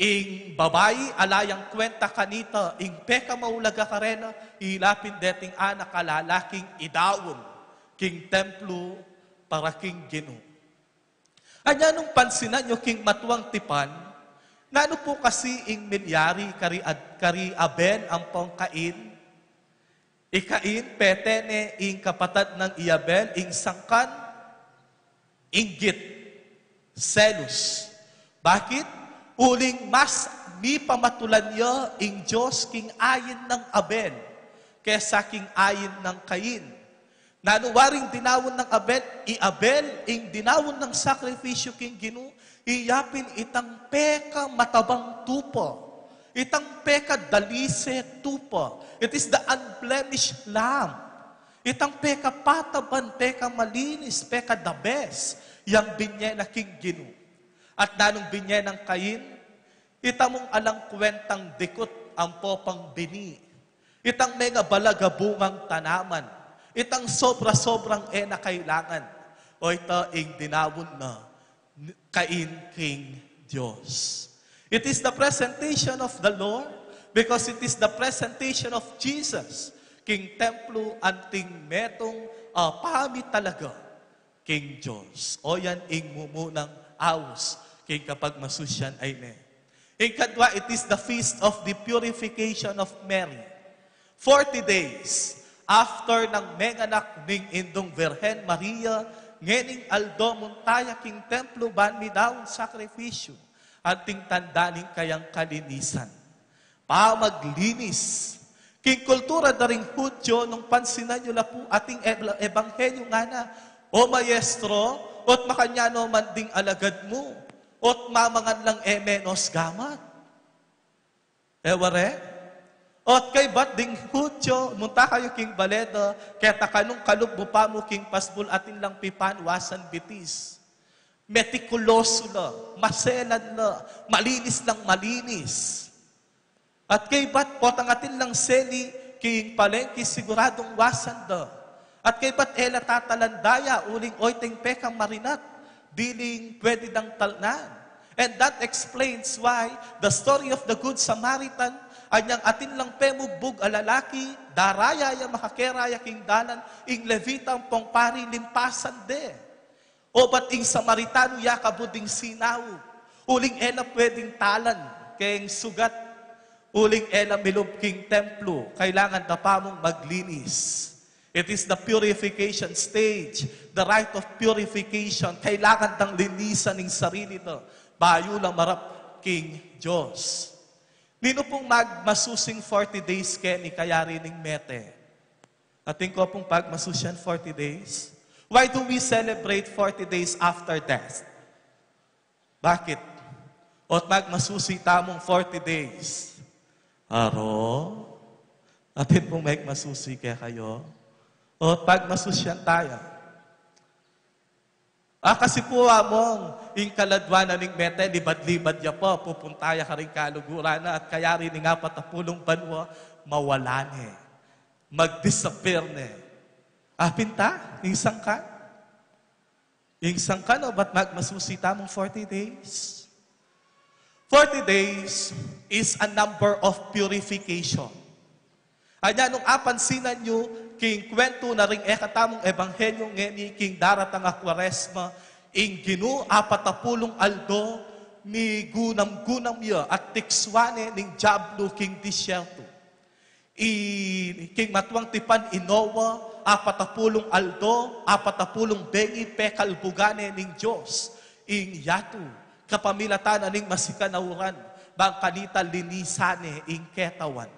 Ing babai, ala yang kwenta kanita, ing pekamaulaga karela, ilapin deting anak a lalaking idaun king templo para king Ginu. Anya nung pansinan yu king matuang tipan, nanu pu kasi ing milyari kari Ad-, kari Abel ampong Cain? I Cain, pete ne ing kapatad nang i Abel, ing sangkan, inggit, selos. Bakit? Uling mas mipamatulan ya ing Dios king ain nang Abel kesa king ain nang Cain. Nanu waring dinaun nang Abel? I Abel, ing dinaun nang sakrifisyu king Ginu, iya pin itang pekamatabang tupa, itang pekadalise tupa. It is the unblemished lamb. Itang pekapataban, pekamalinis, peka-the best, yang binye na king Ginu. At nanung binye nang Cain? Itamung alang kwentang dikut ampo pang bini. Itang mengabalag a bungang tanaman. Itang sobra-sobrang e na kailangan. O ita ing dinaun na Cain king Dios. It is the presentation of the Lord because it is the presentation of Jesus king templo anting metung a pamitalaga king Dios. O yan ing mumunang aus king kapagmasusyan a ini. Ing kadwa, it is the feast of the purification of Mary. Forty days After nang menganak ning Indung Virgen Maria, ngening aldo munta ya king templo ban midaun sakripisyu, anting tanda ning kayang kalinisan. Pamaglinis. King kultura da ring Hudyo, nung pansinan yu la pu ating eb-, ebanghelyo, ngana, "O Maestro, ot makanyan no man ding alagad mu, ot mamangan lang e menos gamat." E ware? Ot kaybat ding Hudyo, munta kayu king bale da, keta kanung kalub mu pamu king pasbul atin lang pipan wasan bitis. Metikuloso la, maselan la, malinis lang malinis. At kaybat potang atin lang seli king palengke, siguradung wasan da. At kaybat e la tatalan daya uling oyteng pekang marinat, diling pwede dang talnan. And that explains why the story of the Good Samaritan, anyang atin lang pemugbug a lalaki, daraya ya, makakera ya king dalan, ing Levita ampong pari limpasan de. O bat ing Samaritano ya kabud ing sinaug, uling e la pwedeng talan keng sugat, uling e la milub king templo, kailangan da pamung maglinis. It is the purification stage, the rite of purification. Kailangan dang linisan ing sarili da bayu la marap king Dios. Ninu pung magmasusing forty days keni kayari ning mete? Atin ko pung pagmasusian forty days. Why do we celebrate forty days after death? Bakit? Ot magmasusi tamung forty days? Aro? Atin pung magmasusi kekayu? Ot pagmasusian taya? A, kasi pu among ing kaladwa na ning mete, libad-libad ya pa, pupunta ya karing kaluguran na, at kayari ning apat a pulung banua, mawala ne. Mag-disappear ne. A, pinta, ing sangkan? Ing sangkan, o bat magmasusi tamung forty days? Forty days is a number of purification. Anya nung apansinan yu, king kwentu na ring ekatamung ebanghelyo ngeni king daratang a Kuaresma, ing Ginu apat a pulung aldo, migunam-gunam ya at tikswan ne ning diablu king disyerto. I, king matuang tipan i Noa, apat a pulung aldo, apat a pulung bengi, pekalbugan ne ning Dios ing yatu, kapamilatan na ning masikan a uran, bang kanita linisan ne ing ketawan.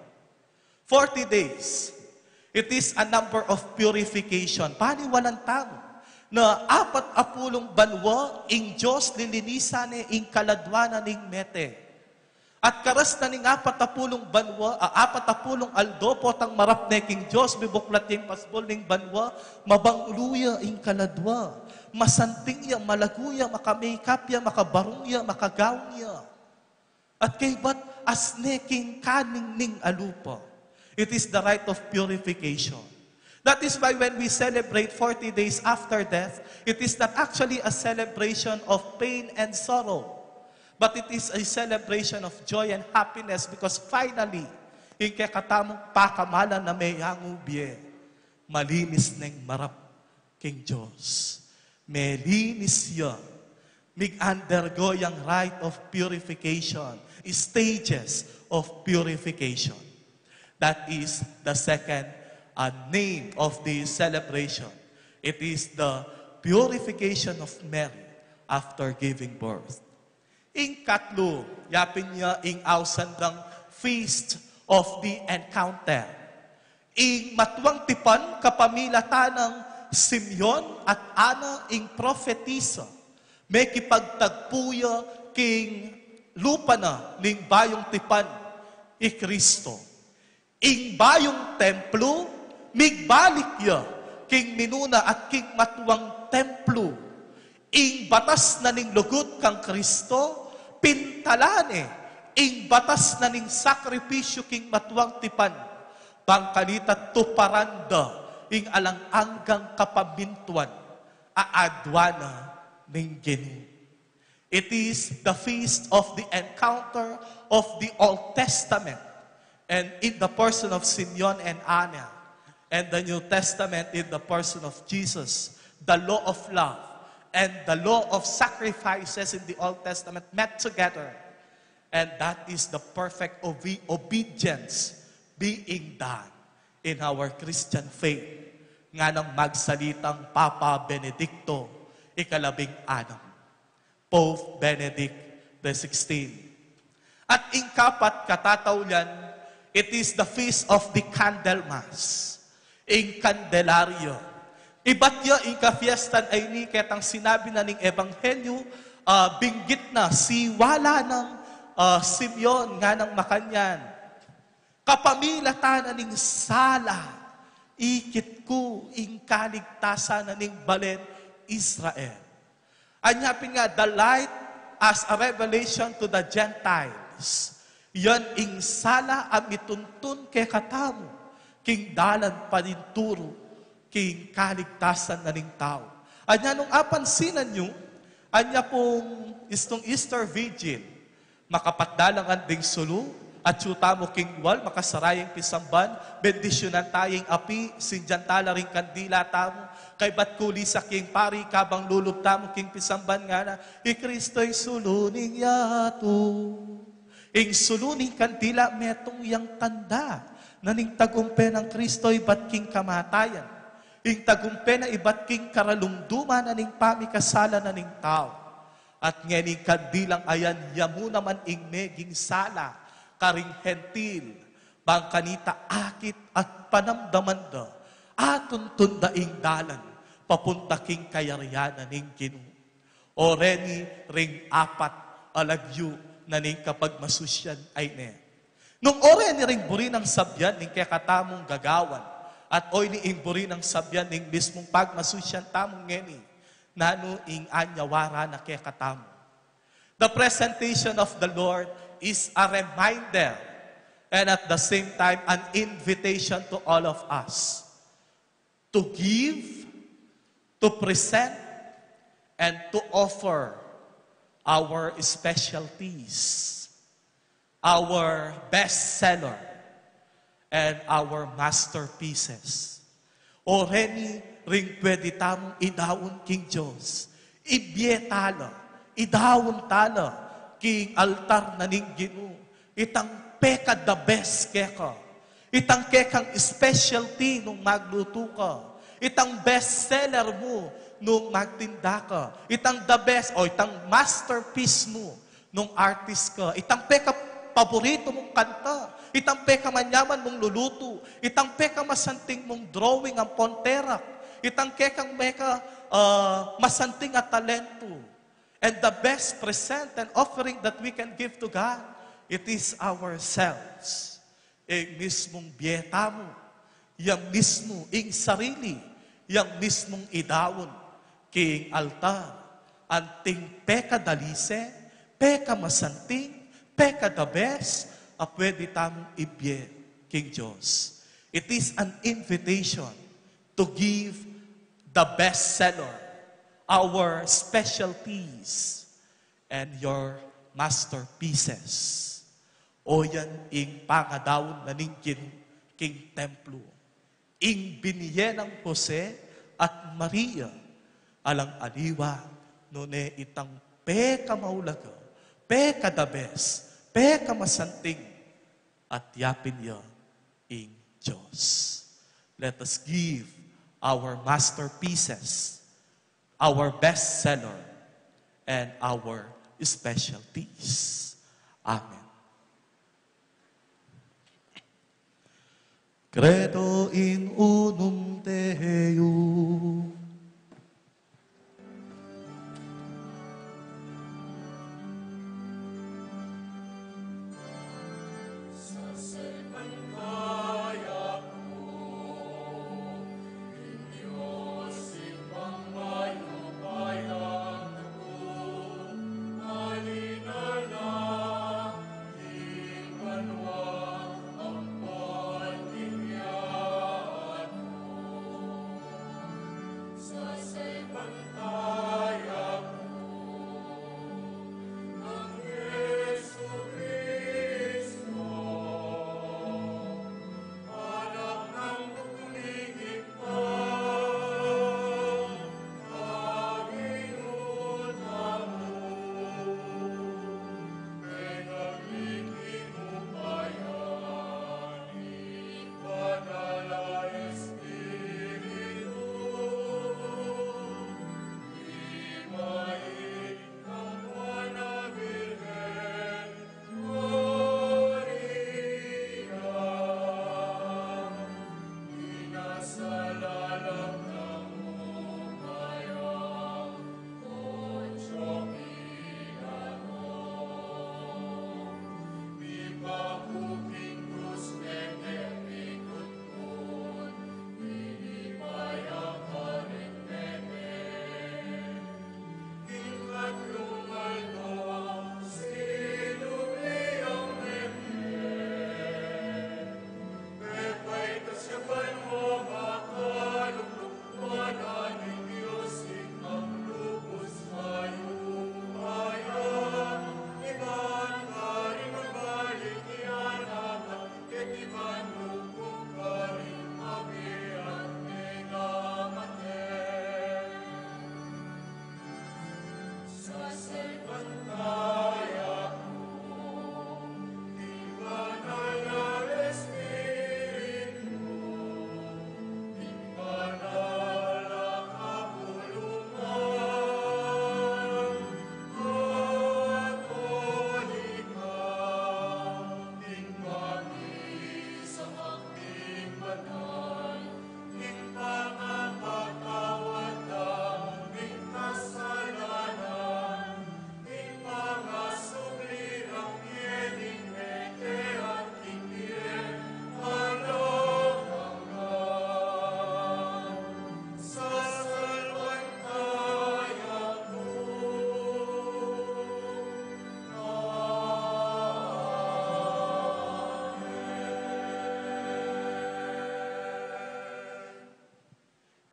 Forty days. It is a number of purification. Paniwalan tamu na apat a pulung banua, ing Dios lilinisan ne ing kaladwa na ning mete. At karas na ning apat a pulung banua, a, apat a pulung aldo, potang marap ne king Dios, mibuklat ya ing pasbul ning banua, mabanglu ya ing kaladwa. Masanting ya, malagu ya, maka-makeup ya, makabarung ya, makagaung ya. At kaybat asne king kaningning a lupa. It is the rite of purification. That is why when we celebrate forty days after death, it is not actually a celebration of pain and sorrow, but it is a celebration of joy and happiness, because finally, ing kekatamung pakamalan a meyangu bie, malinis neng marap king Dios. Melinis ya. Mig-undergo yang rite of purification, stages of purification. That is the second, uh, name of the celebration. It is the purification of Mary after giving birth. Ing katlu, yapin ya ing ausan dang Feast of the Encounter. Ing matuang tipan kapamilatan nang Simeon at Ana ing propetisa, mekipagtagpu ya king lupa na ning bayung tipan, i Kristo. Ing bayung templo, migbalik ya king minuna at king matuang templo. Ing batas na ning lugud kang Kristo, pintalan ne ing batas na ning sakripisyu king matuang tipan, bang kanita tuparan da ing alang anggang kapamintuan a aduan na ning Ginu. It is the feast of the encounter of the Old Testament, and in the person of Simeon and Anna, and the New Testament in the person of Jesus, the law of love and the law of sacrifices in the Old Testament met together, and that is the perfect obe-, obedience being done in our Christian faith, nganang magsalitang Papa Benedicto ikalabing-anam, Pope Benedict the sixteenth. At ing kapat katataulian, it is the Feast of the Candlemas, ing Candelario. Ibat ya ing kapiestan a ini ketang sinabi na ning Ebanghelyo, ah, binggit na, siwala nang, ah, Simeon, nganang makanyan, kapamilatan na ning sala, ikit ku ing kaligtasan na ning balen Israel. Anya pin nga, the light as a revelation to the Gentiles. Yan ing sala a mituntun kekatamu king dalan paninturu king kaligtasan na ning tau. Anya nung apansinan yu, anya pung istung Easter Vigil, makapatdalangan ding sulu, atyu tamu king wal, makasarayang pisamban, bendisyunan taya ing api, sindian tala ring kandila tamu, kaybat kulisak ing pari, kabang lulub tamu king pisamban ngana, i Kristo ing sulu ning yatu. Ing sulu ning kandila metung yang tanda na ning tagumpe nang Kristo ibat king kamatayan, ing tagumpe na ibat king karalumduman na ning pamikasala na ning tau. At ngening kandilang ayan, ya mu naman ing meging sala karing Hentil, bang kanita akit at panamdaman da, atuntun da ing dalan papunta king kayarian na ning Ginu. O reni ring apat a lagyu na ning kapagmasusyan a ini. Nung o reni ring buri nang sabian ning kekatamung gagawan, at o ini ing buri nang sabian ning mismung pagmasusyan tamung ngeni, nanu ing anyawara na kekatamu? The presentation of the Lord is a reminder and at the same time an invitation to all of us to give, to present, and to offer our specialties, our bestseller, and our masterpieces. O reni ring pwede tamung idaun king Dios, ibie tala, idaun tala king altar na ning Ginu, itang peka the best keka, itang kekang specialty nung maglutu ka, itang best seller mu nung magtinda ka, itang the best o itang masterpiece mu nung artist ka, itang peka paborito mung kanta, itang peka manyaman mung lulutu, itang peka masanting mung drawing ampon terak, itang kekang meka, ah, masanting a talentu. And the best present and offering that we can give to God, it is ourselves. Ing mismung bie tamu, yang mismu ing sarili, yang mismung idaun king altar, anting pekadalise, pekamasanting, peka the best a pwede tamung ibie king Dios. It is an invitation to give the best seller, our specialties, and your masterpieces. O yan ing pangadaun na ning Ginu king templo. Ing binie nang Jose at Maria, alang aliwa, nune itang pekamaulaga, peka the best, pekamasanting, at yapin ya ing Dios. Let us give our masterpieces, our bestseller, and our specialties. Amen. Credo in unum Deum.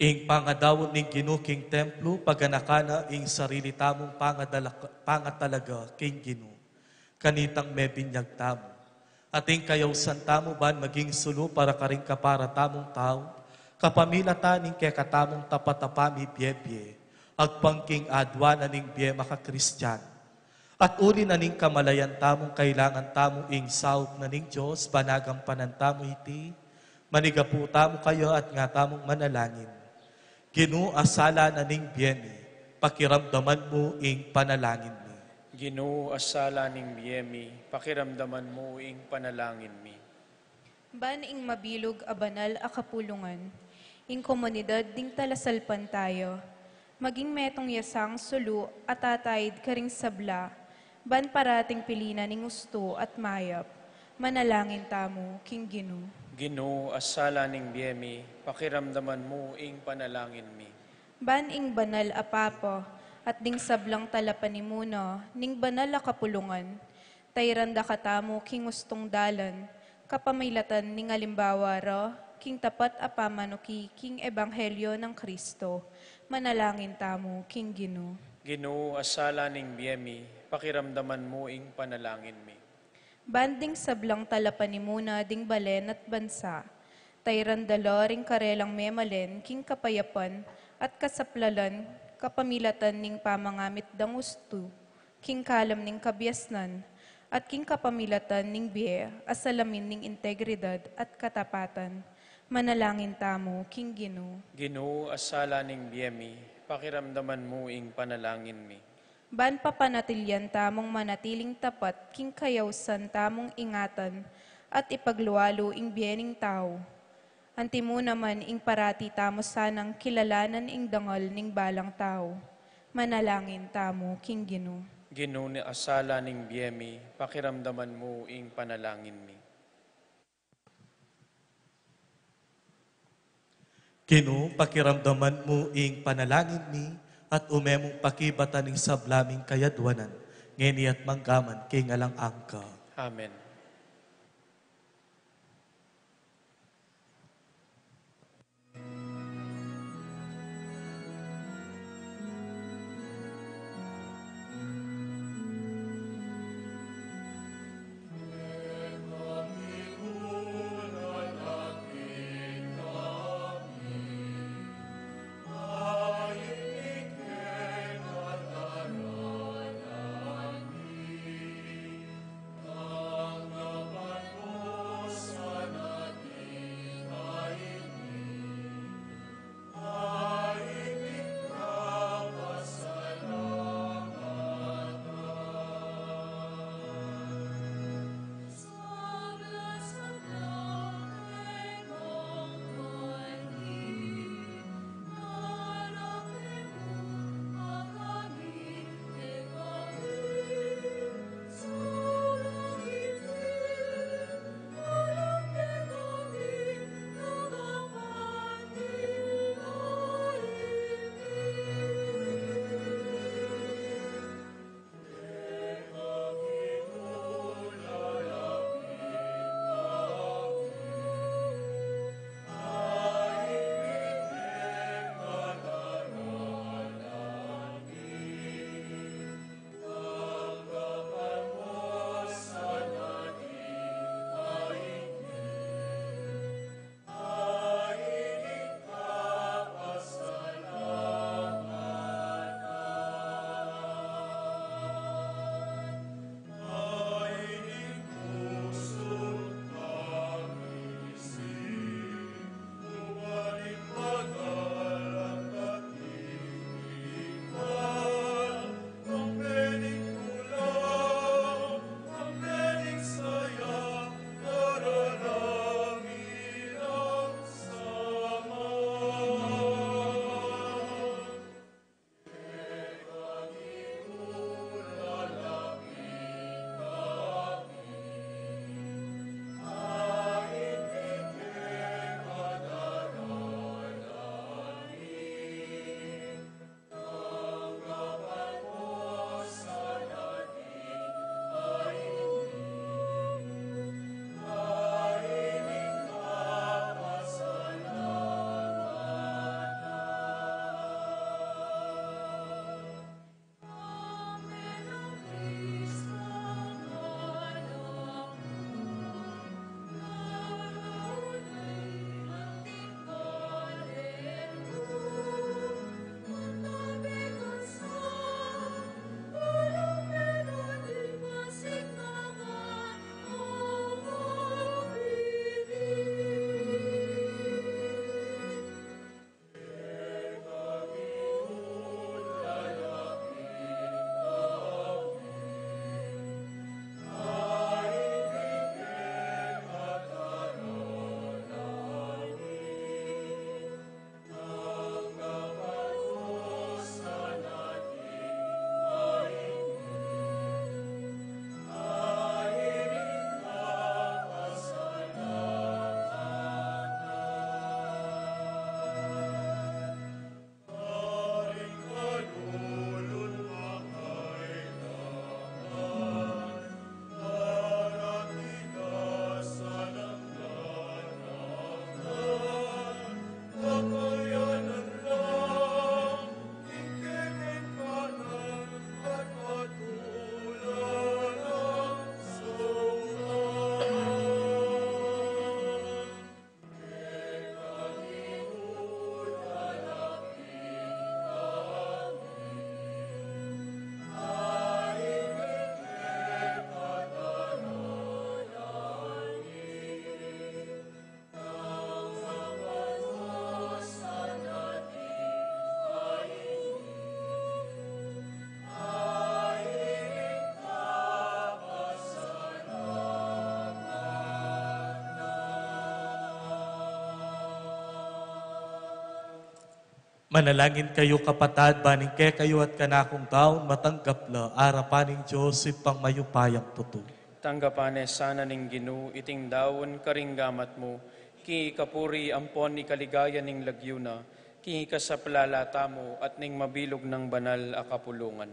Ing pangadaun ning Ginu king templo, paganakan na ing sarili tamung pangadala-, pangatalaga king Ginu. Kanitang mebinyag tamu. Ating kayausan tamu ban maging sulu para karing kapara tamung tau, kapamilatan ning kekatamung tapat a pamibiebie, agpang king aduan na ning bie makakristian. At uli na ning kamalayan tamung kailangan tamu ing saup na ning Dios, ban agampanan tamu iti, manigapu tamu kaya at nga tamung manalangin. Ginu, a sala na ning bie mi, pakiramdaman mu ing panalangin mi. Ginu, a sala ning bie mi, pakiramdaman mu ing panalangin mi. Ban ing mabilug a banal a kapulungan, ing komunidad ding talasalpantaya, maging metung ya sang sulu a tataid karing sabla, ban parating pilinan ing ustu at mayap, manalangin tamu king Ginu. Ginu, a sala ning bie mi, pakiramdaman mu ing panalangin mi. Ban ing banal a Papa at ding sablang talapanimuna ning banal a kapulungan, tairan da katamu king ustung dalan, kapamilatan ning alimbawa ra king tapat a pamanuki king ebanghelyo nang Kristo. Manalangin tamu king Ginu. Ginu, a sala ning bie mi, pakiramdaman mu ing panalangin mi. Ban ding sablang talapanimuna ding balen at bansa, tairan da la ring karelang memalen king kapayapan at kasaplalan, kapamilatan ning pamangamit dang ustu king kalam ning kabiasnan, at king kapamilatan ning bie a salamin ning integridad at katapatan. Manalangin tamu king Ginu. Ginu, a sala ning bie mi, pakiramdaman mu ing panalangin mi. Ban papanatilian tamung manatiling tapat king kayausan tamung ingatan at ipaglualu ing bie ning tau. Antimu naman ing parati tamu sanang kilalanan ing dangal ning balang tau. Manalangin tamu king Ginu. Ginu, a sala ning bie mi, pakiramdaman mu ing panalangin mi. Ginu, pakiramdaman mu ing panalangin mi, at ume mung pakibatan ing sabla ming kayadwanan, ngeni at mangga man king alang angga. Amen. Manalangin kayu, kapatad, ban ing kekayu at kanakung daun matanggap la arapan ning Dios Ibpang mayupayang tutu. Tanggapan ne sana ning Ginu iting daun karing gamat mu, king ikapuri ampon ikaligaya ning lagyu na, king ikasaplala tamu at ning mabilug nang banal a kapulungan.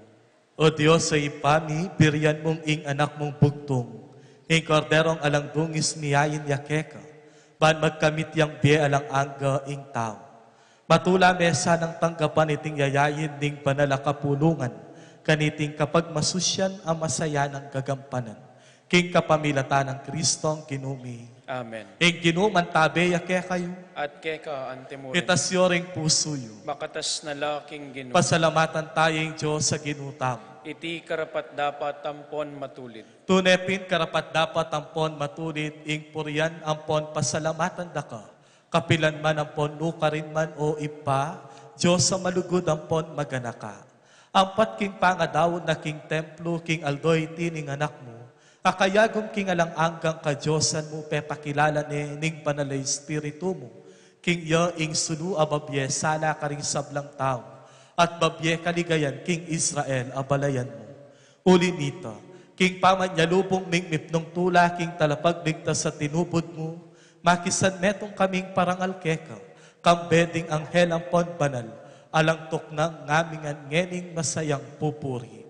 O Dios a Ibpa mi, birian mung ing Anak mung bugtung, ing Korderong alang dungis miyain ya keka, ban magkamit yang bie alang angga ing tau. Matula me sanang tanggapan iting yayain ning banal a kapulungan, kaniting kapagmasusian a masayanang gagampanan. King kapamilatan nang Kristong Ginu mi. Amen. Ing Ginu mantabe ya kekayu. At keka antimurin. Itas yu ring pusu yu. Makatas na la king Ginu. Pasalamatan taya ing Dios a Ginu tamu. Iti karapat-dapat ampon matulid. Tune pin karapat-dapat ampon matulid ing purian ampon pasalamatan da ka, kapilan man ampon nukarin man, o Ibpa, Dios a malugud ampon maganaka. Ampat king pangadaun na king templo king aldo iti ning Anak mu, a kayagum king alang anggang kadiosan mu pepakilala ne ning Banal a Espiritu mu, king iya ing sulu a babie sala karing sablang tau, at babie kaligayan king Israel a balayan mu. Uli nita, king pamanyalubung ming mipnung tula king talapagligtas a tinubud mu, makisan metung kaming parangal keka, kambe ding anghel ampon banal, alang tuknang ngamingan ngening masayang pupuri.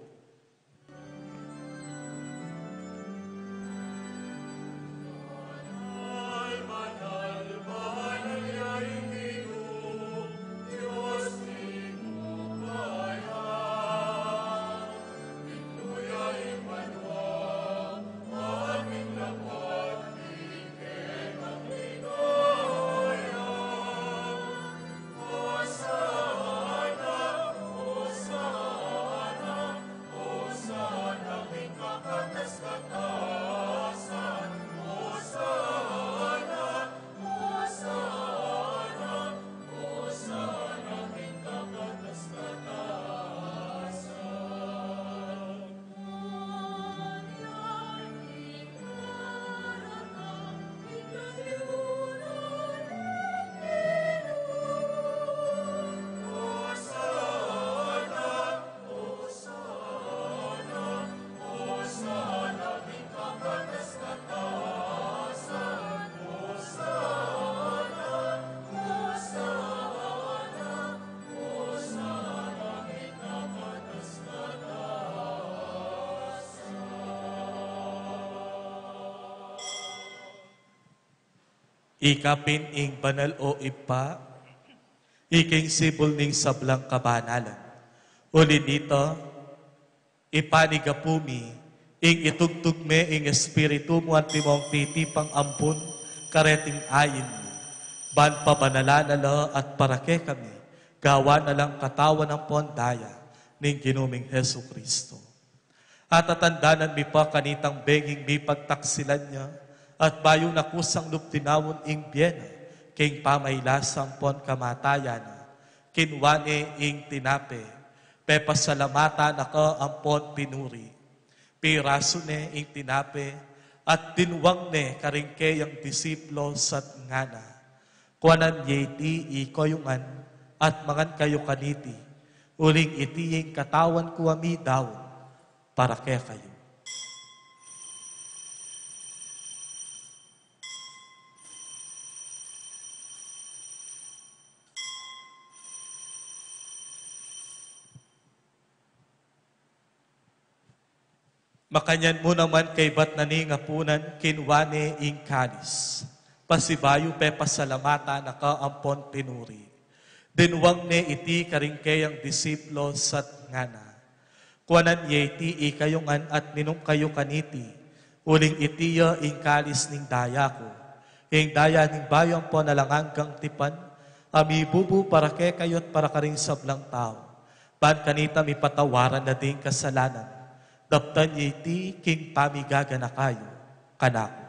Ika pin ing banal, o Ibpa, ika ing sibul ning sablang kabanalan. Uli nita, ipanigapu mi ing itugtug me ing Espiritu mu antimong titipang ampun kareting ain mu, ban pabanalan na la at para kekami gawan na lang katawan ampon daya ning Ginu ming Jesucristo. At tatandanan mi pa kanitang benging mipagtaksilan na, at bayu na kusang lub tinaun ing bie na king pamailasa ampon kamatayan na, kinua ne ing tinape, pepasalamatan na ka ampon pinuri. Pirasu ne ing tinape, at dinwang ne karing keyang disipulus at ngana: Kuanan ye iti ikayu ngan, at mangan kayu kaniti, uling iti ing katawan ku a midaun para kekayu. Makanyan mu naman kaybat na ning apunan, kinua ne ing kalis, pasibayu pepasalamatan na ka ampon pinuri. Dinwang ne iti karing keyang disipulus at ngana: Kuanan ye iti ikayu ngan at minum kayu kaniti, uling iti ya ing kalis ning daya ku, ing daya ning bayu ampon alang anggang tipan, a mibubu para kekayu at para karing sablang tau, ban kanita mipatawaran na ding kasalanan. Daptan ye iti king pamigaganaka yu kanaku.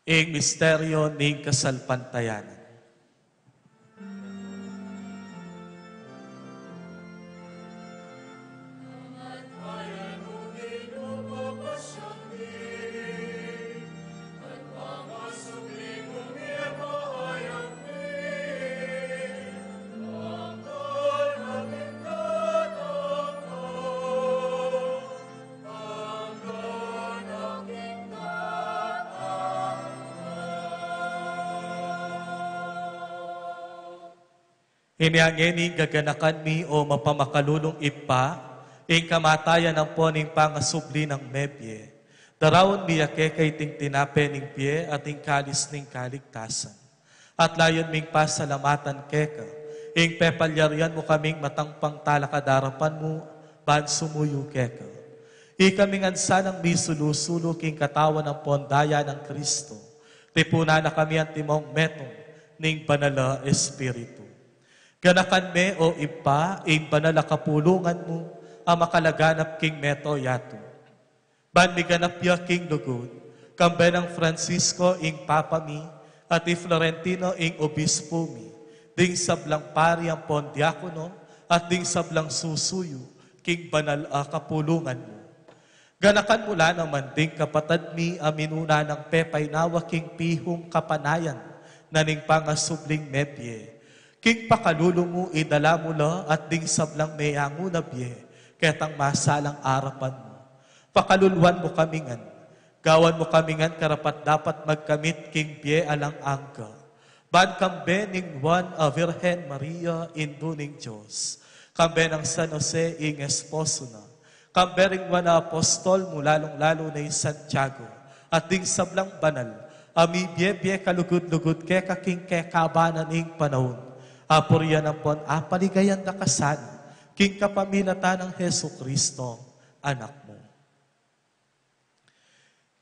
Ing misteryo ning kasalpantayanan. Inya ngeni gaganakan mi, o mapamakalulung Ibpa, ing kamatayan ampon ing pangasubli nang mebie. Daraun mi ya keka iting tinape ning bie at ing kalis ning kaligtasan. At layun ming pasalamatan keka ing pepalyarian mu kaming matangpang talakad arapan mu, ban sumuyu keka. Ikami ngan sanang misulu-sulu king katawan ampon daya nang Kristo, tipunan na kami antimong metung ning Banal a Espiritu. Ganakan me, o Ibpa, ing banal a kapulungan mu a makalaganap king mabilug a yatu, ban miganap ya king lugud, kambe nang Francisco ing Papa mi, at i Florentino ing Obispo mi, ding sablang pari ampon diakono, at ding sablang susuyu king banal a kapulungan mu. Ganakan mu la naman ding kapatad mi a minuna nang pepainawa king pihung kapanayan na ning pangasubling mebie. King pakalulu mu idala mu la at ding sablang meyangu na bie ketang masalang arapan mu. Pakaluluan mu kami ngan, gawan mu kami ngan karapat-dapat magkamit king bie alang angga, ban kambe ning Nuan a Virgen Maria, Indu ning Dios, kambe nang San Jose ing esposo na, kambe ring nuan a apostol mu, lalung-lalu na i Santiago, at ding sablang banal a mibie-bie kalugud-lugud keka king kekaban na ning panaun, apurian ampon apaligayan da ka sana king kapamilatan nang Jesucristo, Anak mu.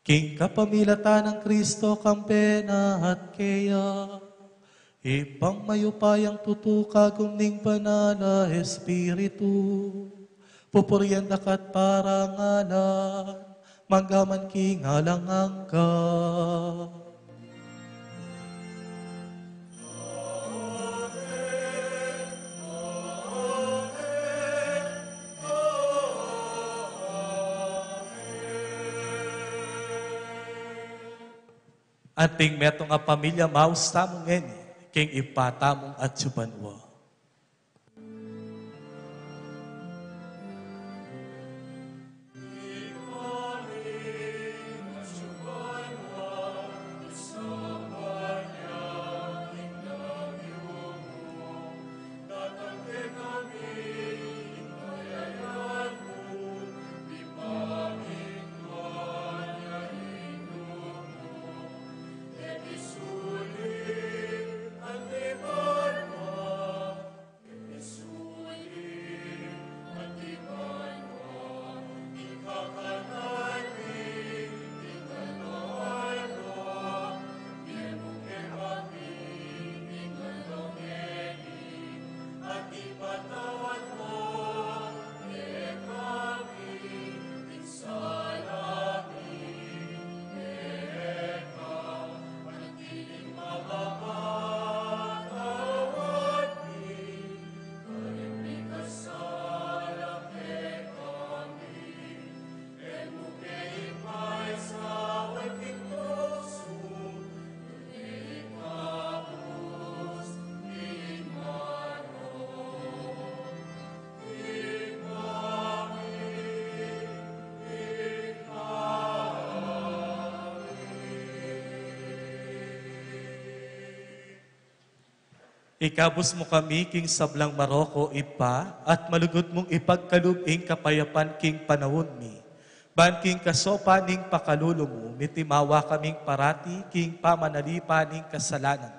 King kapamilatan nang Kristo, kambe na at keya, Ibpang mayupayang tutu, kagum ning Banal a Espiritu, pupurian da ka at parangalan, mangga man king alang angga. Anting metung a pamilya, maus tamu ngeni king Ibpa tamung atsu banua. Ikabus mu kami king sablang marok, o Ibpa, at malugud mung ipagkalub ing kapayapan king panaun mi. Ban king kasopan ning pakalulu mu, mitimawa kaming parati king pamanalipan ning kasalanan,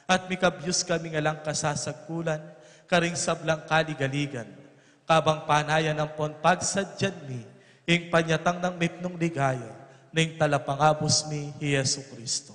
at mikabyus kami ngan lang kasasagkulan karing sablang kaligaligan, kabang panayan ampon pagsadyan mi ing panyatang nang mipnung ligaya ning Talapangabus mi, i Jesu Kristo.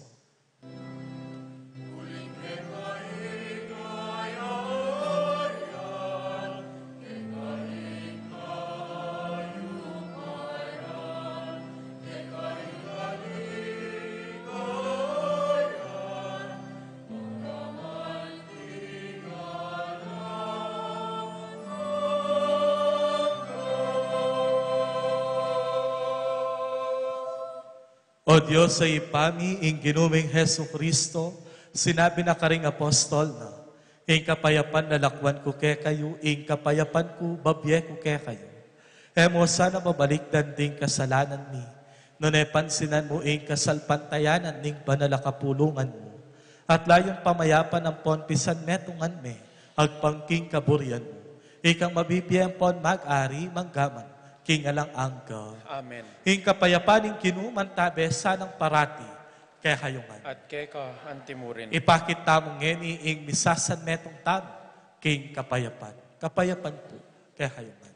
O Dios a Ibpa mi, ing Ginu ming Jesucristo, sinabi na karing apostol na, "Ing kapayapan lalakwan ku kekayu, ing kapayapan ku babie ku kekayu." E mu sana babalikdan ding kasalanan mi, nune pansinan mu ing kasalpantayanan ning banal a kapulungan mu, at layun pamayapan ampon pisanmetungan me agpang king kaburian mu. Ikang mabibie ampon mag-ari mangga man king alang angga. Amen. Ing kapayapan ning Ginu mantabe sana parati kekayu ngan. At keka antimurin. Ipakit tamu ngeni ing misasanmetung tamu king kapayapan. Kapayapan pu kekayu ngan.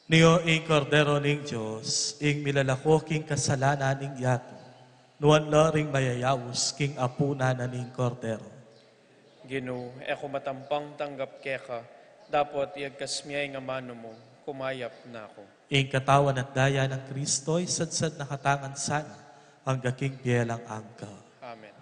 Nio ing Kordero ning Dios, ing milalako king kasalanan ning yatu. Nuan la ring mayayaus king apunan na ning Kordero. Ginu, e ku matampang tanggap keka, dapot iyagkas mu ing amanu mu, kumayap na ku. Ing katawan at daya nang Kristo, isadsad na katamu ngan sana, angga king bie alang angga. Amen.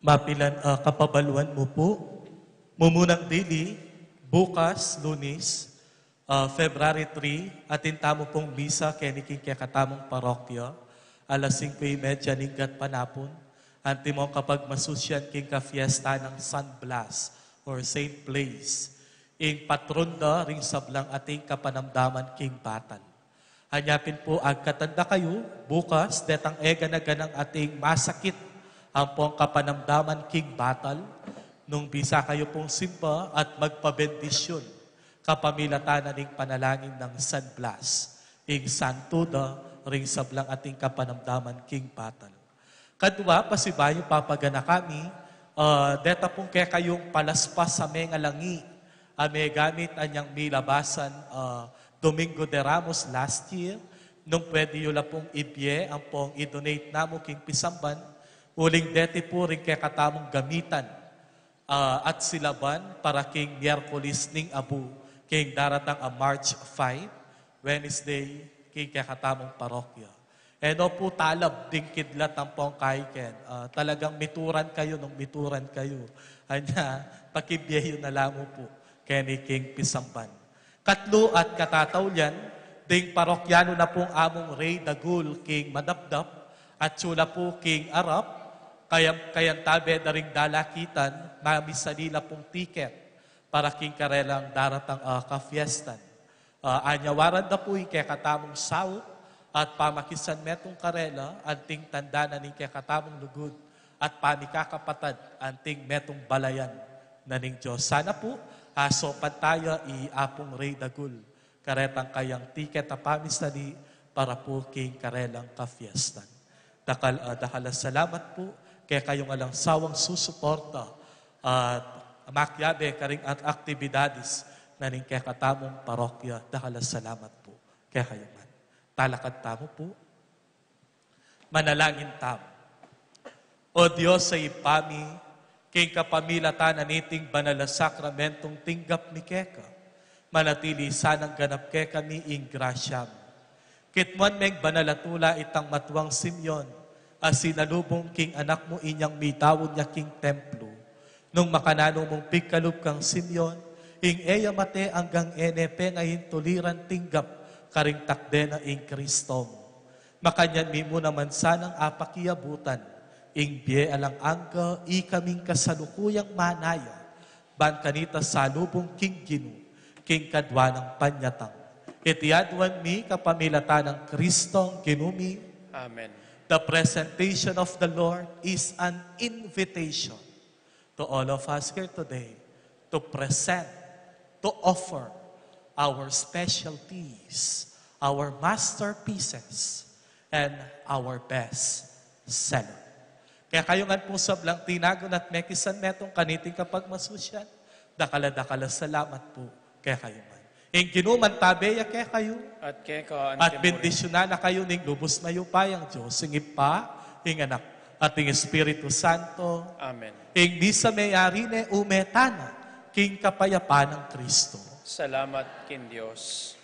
Mapilan a kapabaluan mu pu, mumunang dili, bukas, Lunis, a, February three, atin tamu pung misa keni king kekatamung parokya, alas singko y medya ning gatpanapun, antimong kapagmasusyan king kafiesta nang San Blas or Saint Blaise, ing patron da ring sablang ating kapanamdaman king batal. Anya pin pu agkatan da kayu, bukas, detang e gana-ganang ating masakit ampong kapanamdaman king batal, nung bisa kayu pung simba at magpabendisyun kapamilatan na ning panalangin nang San Blas, ing santo da ring sablang ating kapanamdaman king batal. Kadwa, pasibayu papaganaka mi, a, deta pung kekayung palaspas a mengalangi a megamit anyang milabasan, a, Domingo de Ramos last year, nung pwede yu la pung ibie ampong i-donate namu king pisamban, uling deti pu ring kekatamung gamitan, a, at silaban para king Miyerkules ning abu, king daratang a March five, Wednesday, king kekatamung parokya. E no pu talab ding kidlat ampong kaiken. A, talagang mituran kayu nung mituran kayu. Anya, pakibie yu na la mu pu keni king pisamban. Katlu at katataulian, ding parokyanu na pung amung Rey Dagul king Madapdap, atyu la pu king arap, kaya, kayantabe da ring dalakitan, mamisali la pung tiket para king karelang daratang a kafiestan. A, anyawaran da pu ing kekatamung saup at pamakisan metung karela anting tanda na ning kekatamung lugud at pamikakapatad anting metung balayan na ning Dios. Sana pu, a, sopan taya i Apung Rey Dagul karetang kayang tiket a pamisali para pu king karelang kafiestan. Dakal, a, dakal a salamat pu kekayung alang sawang susuporta at makiabe karing at aktibidades na ning kekatamung parokya. Dakal a salamat pu kekayu ngan. Talakad tamu pu. Manalangin tamu. O Dios a Ibpa mi, king kapamilatan na niting banal a sakramentong tinggap mi keka, manatili sanang ganap kekami ing grasya mu. Kitmuan meng banal a tula itang matuang Simeon, a sinalubung king anak mu inyang midaun ya king templo. Nung makananu mung pigkalub kang Simeon, ing e ya mate anggang e ne pengaintuliran tinggap karing takde na ing Kristo mu. Makanyan mi mu naman sanang apakiabutan ing bie alang angga, ikaming kasalukuyang manaya, ban kanita salubung king Ginu, king kadwa nang panyatang. Iti aduan mi kapamilatan nang Kristong Ginu mi. Amen. The presentation of the Lord is an invitation to all of us here today to present, to offer our specialties, our masterpieces, and our best seller. Kaya kayu ngan pung sablang tinagun at mekisan metung kaniting kapagmasusyan, dakal a dakal a salamat pu kekayu ngan. Ing Ginu mantabe ya kekayu. At keka. At bendisyunan na kayu ning lubus mayupayang Dios, ing Ibpa, ing Anak, at ing Espiritu Santo. Amen. Ing misa meyari ne, ume tana king kapayapan nang Kristo. Salamat king Dios.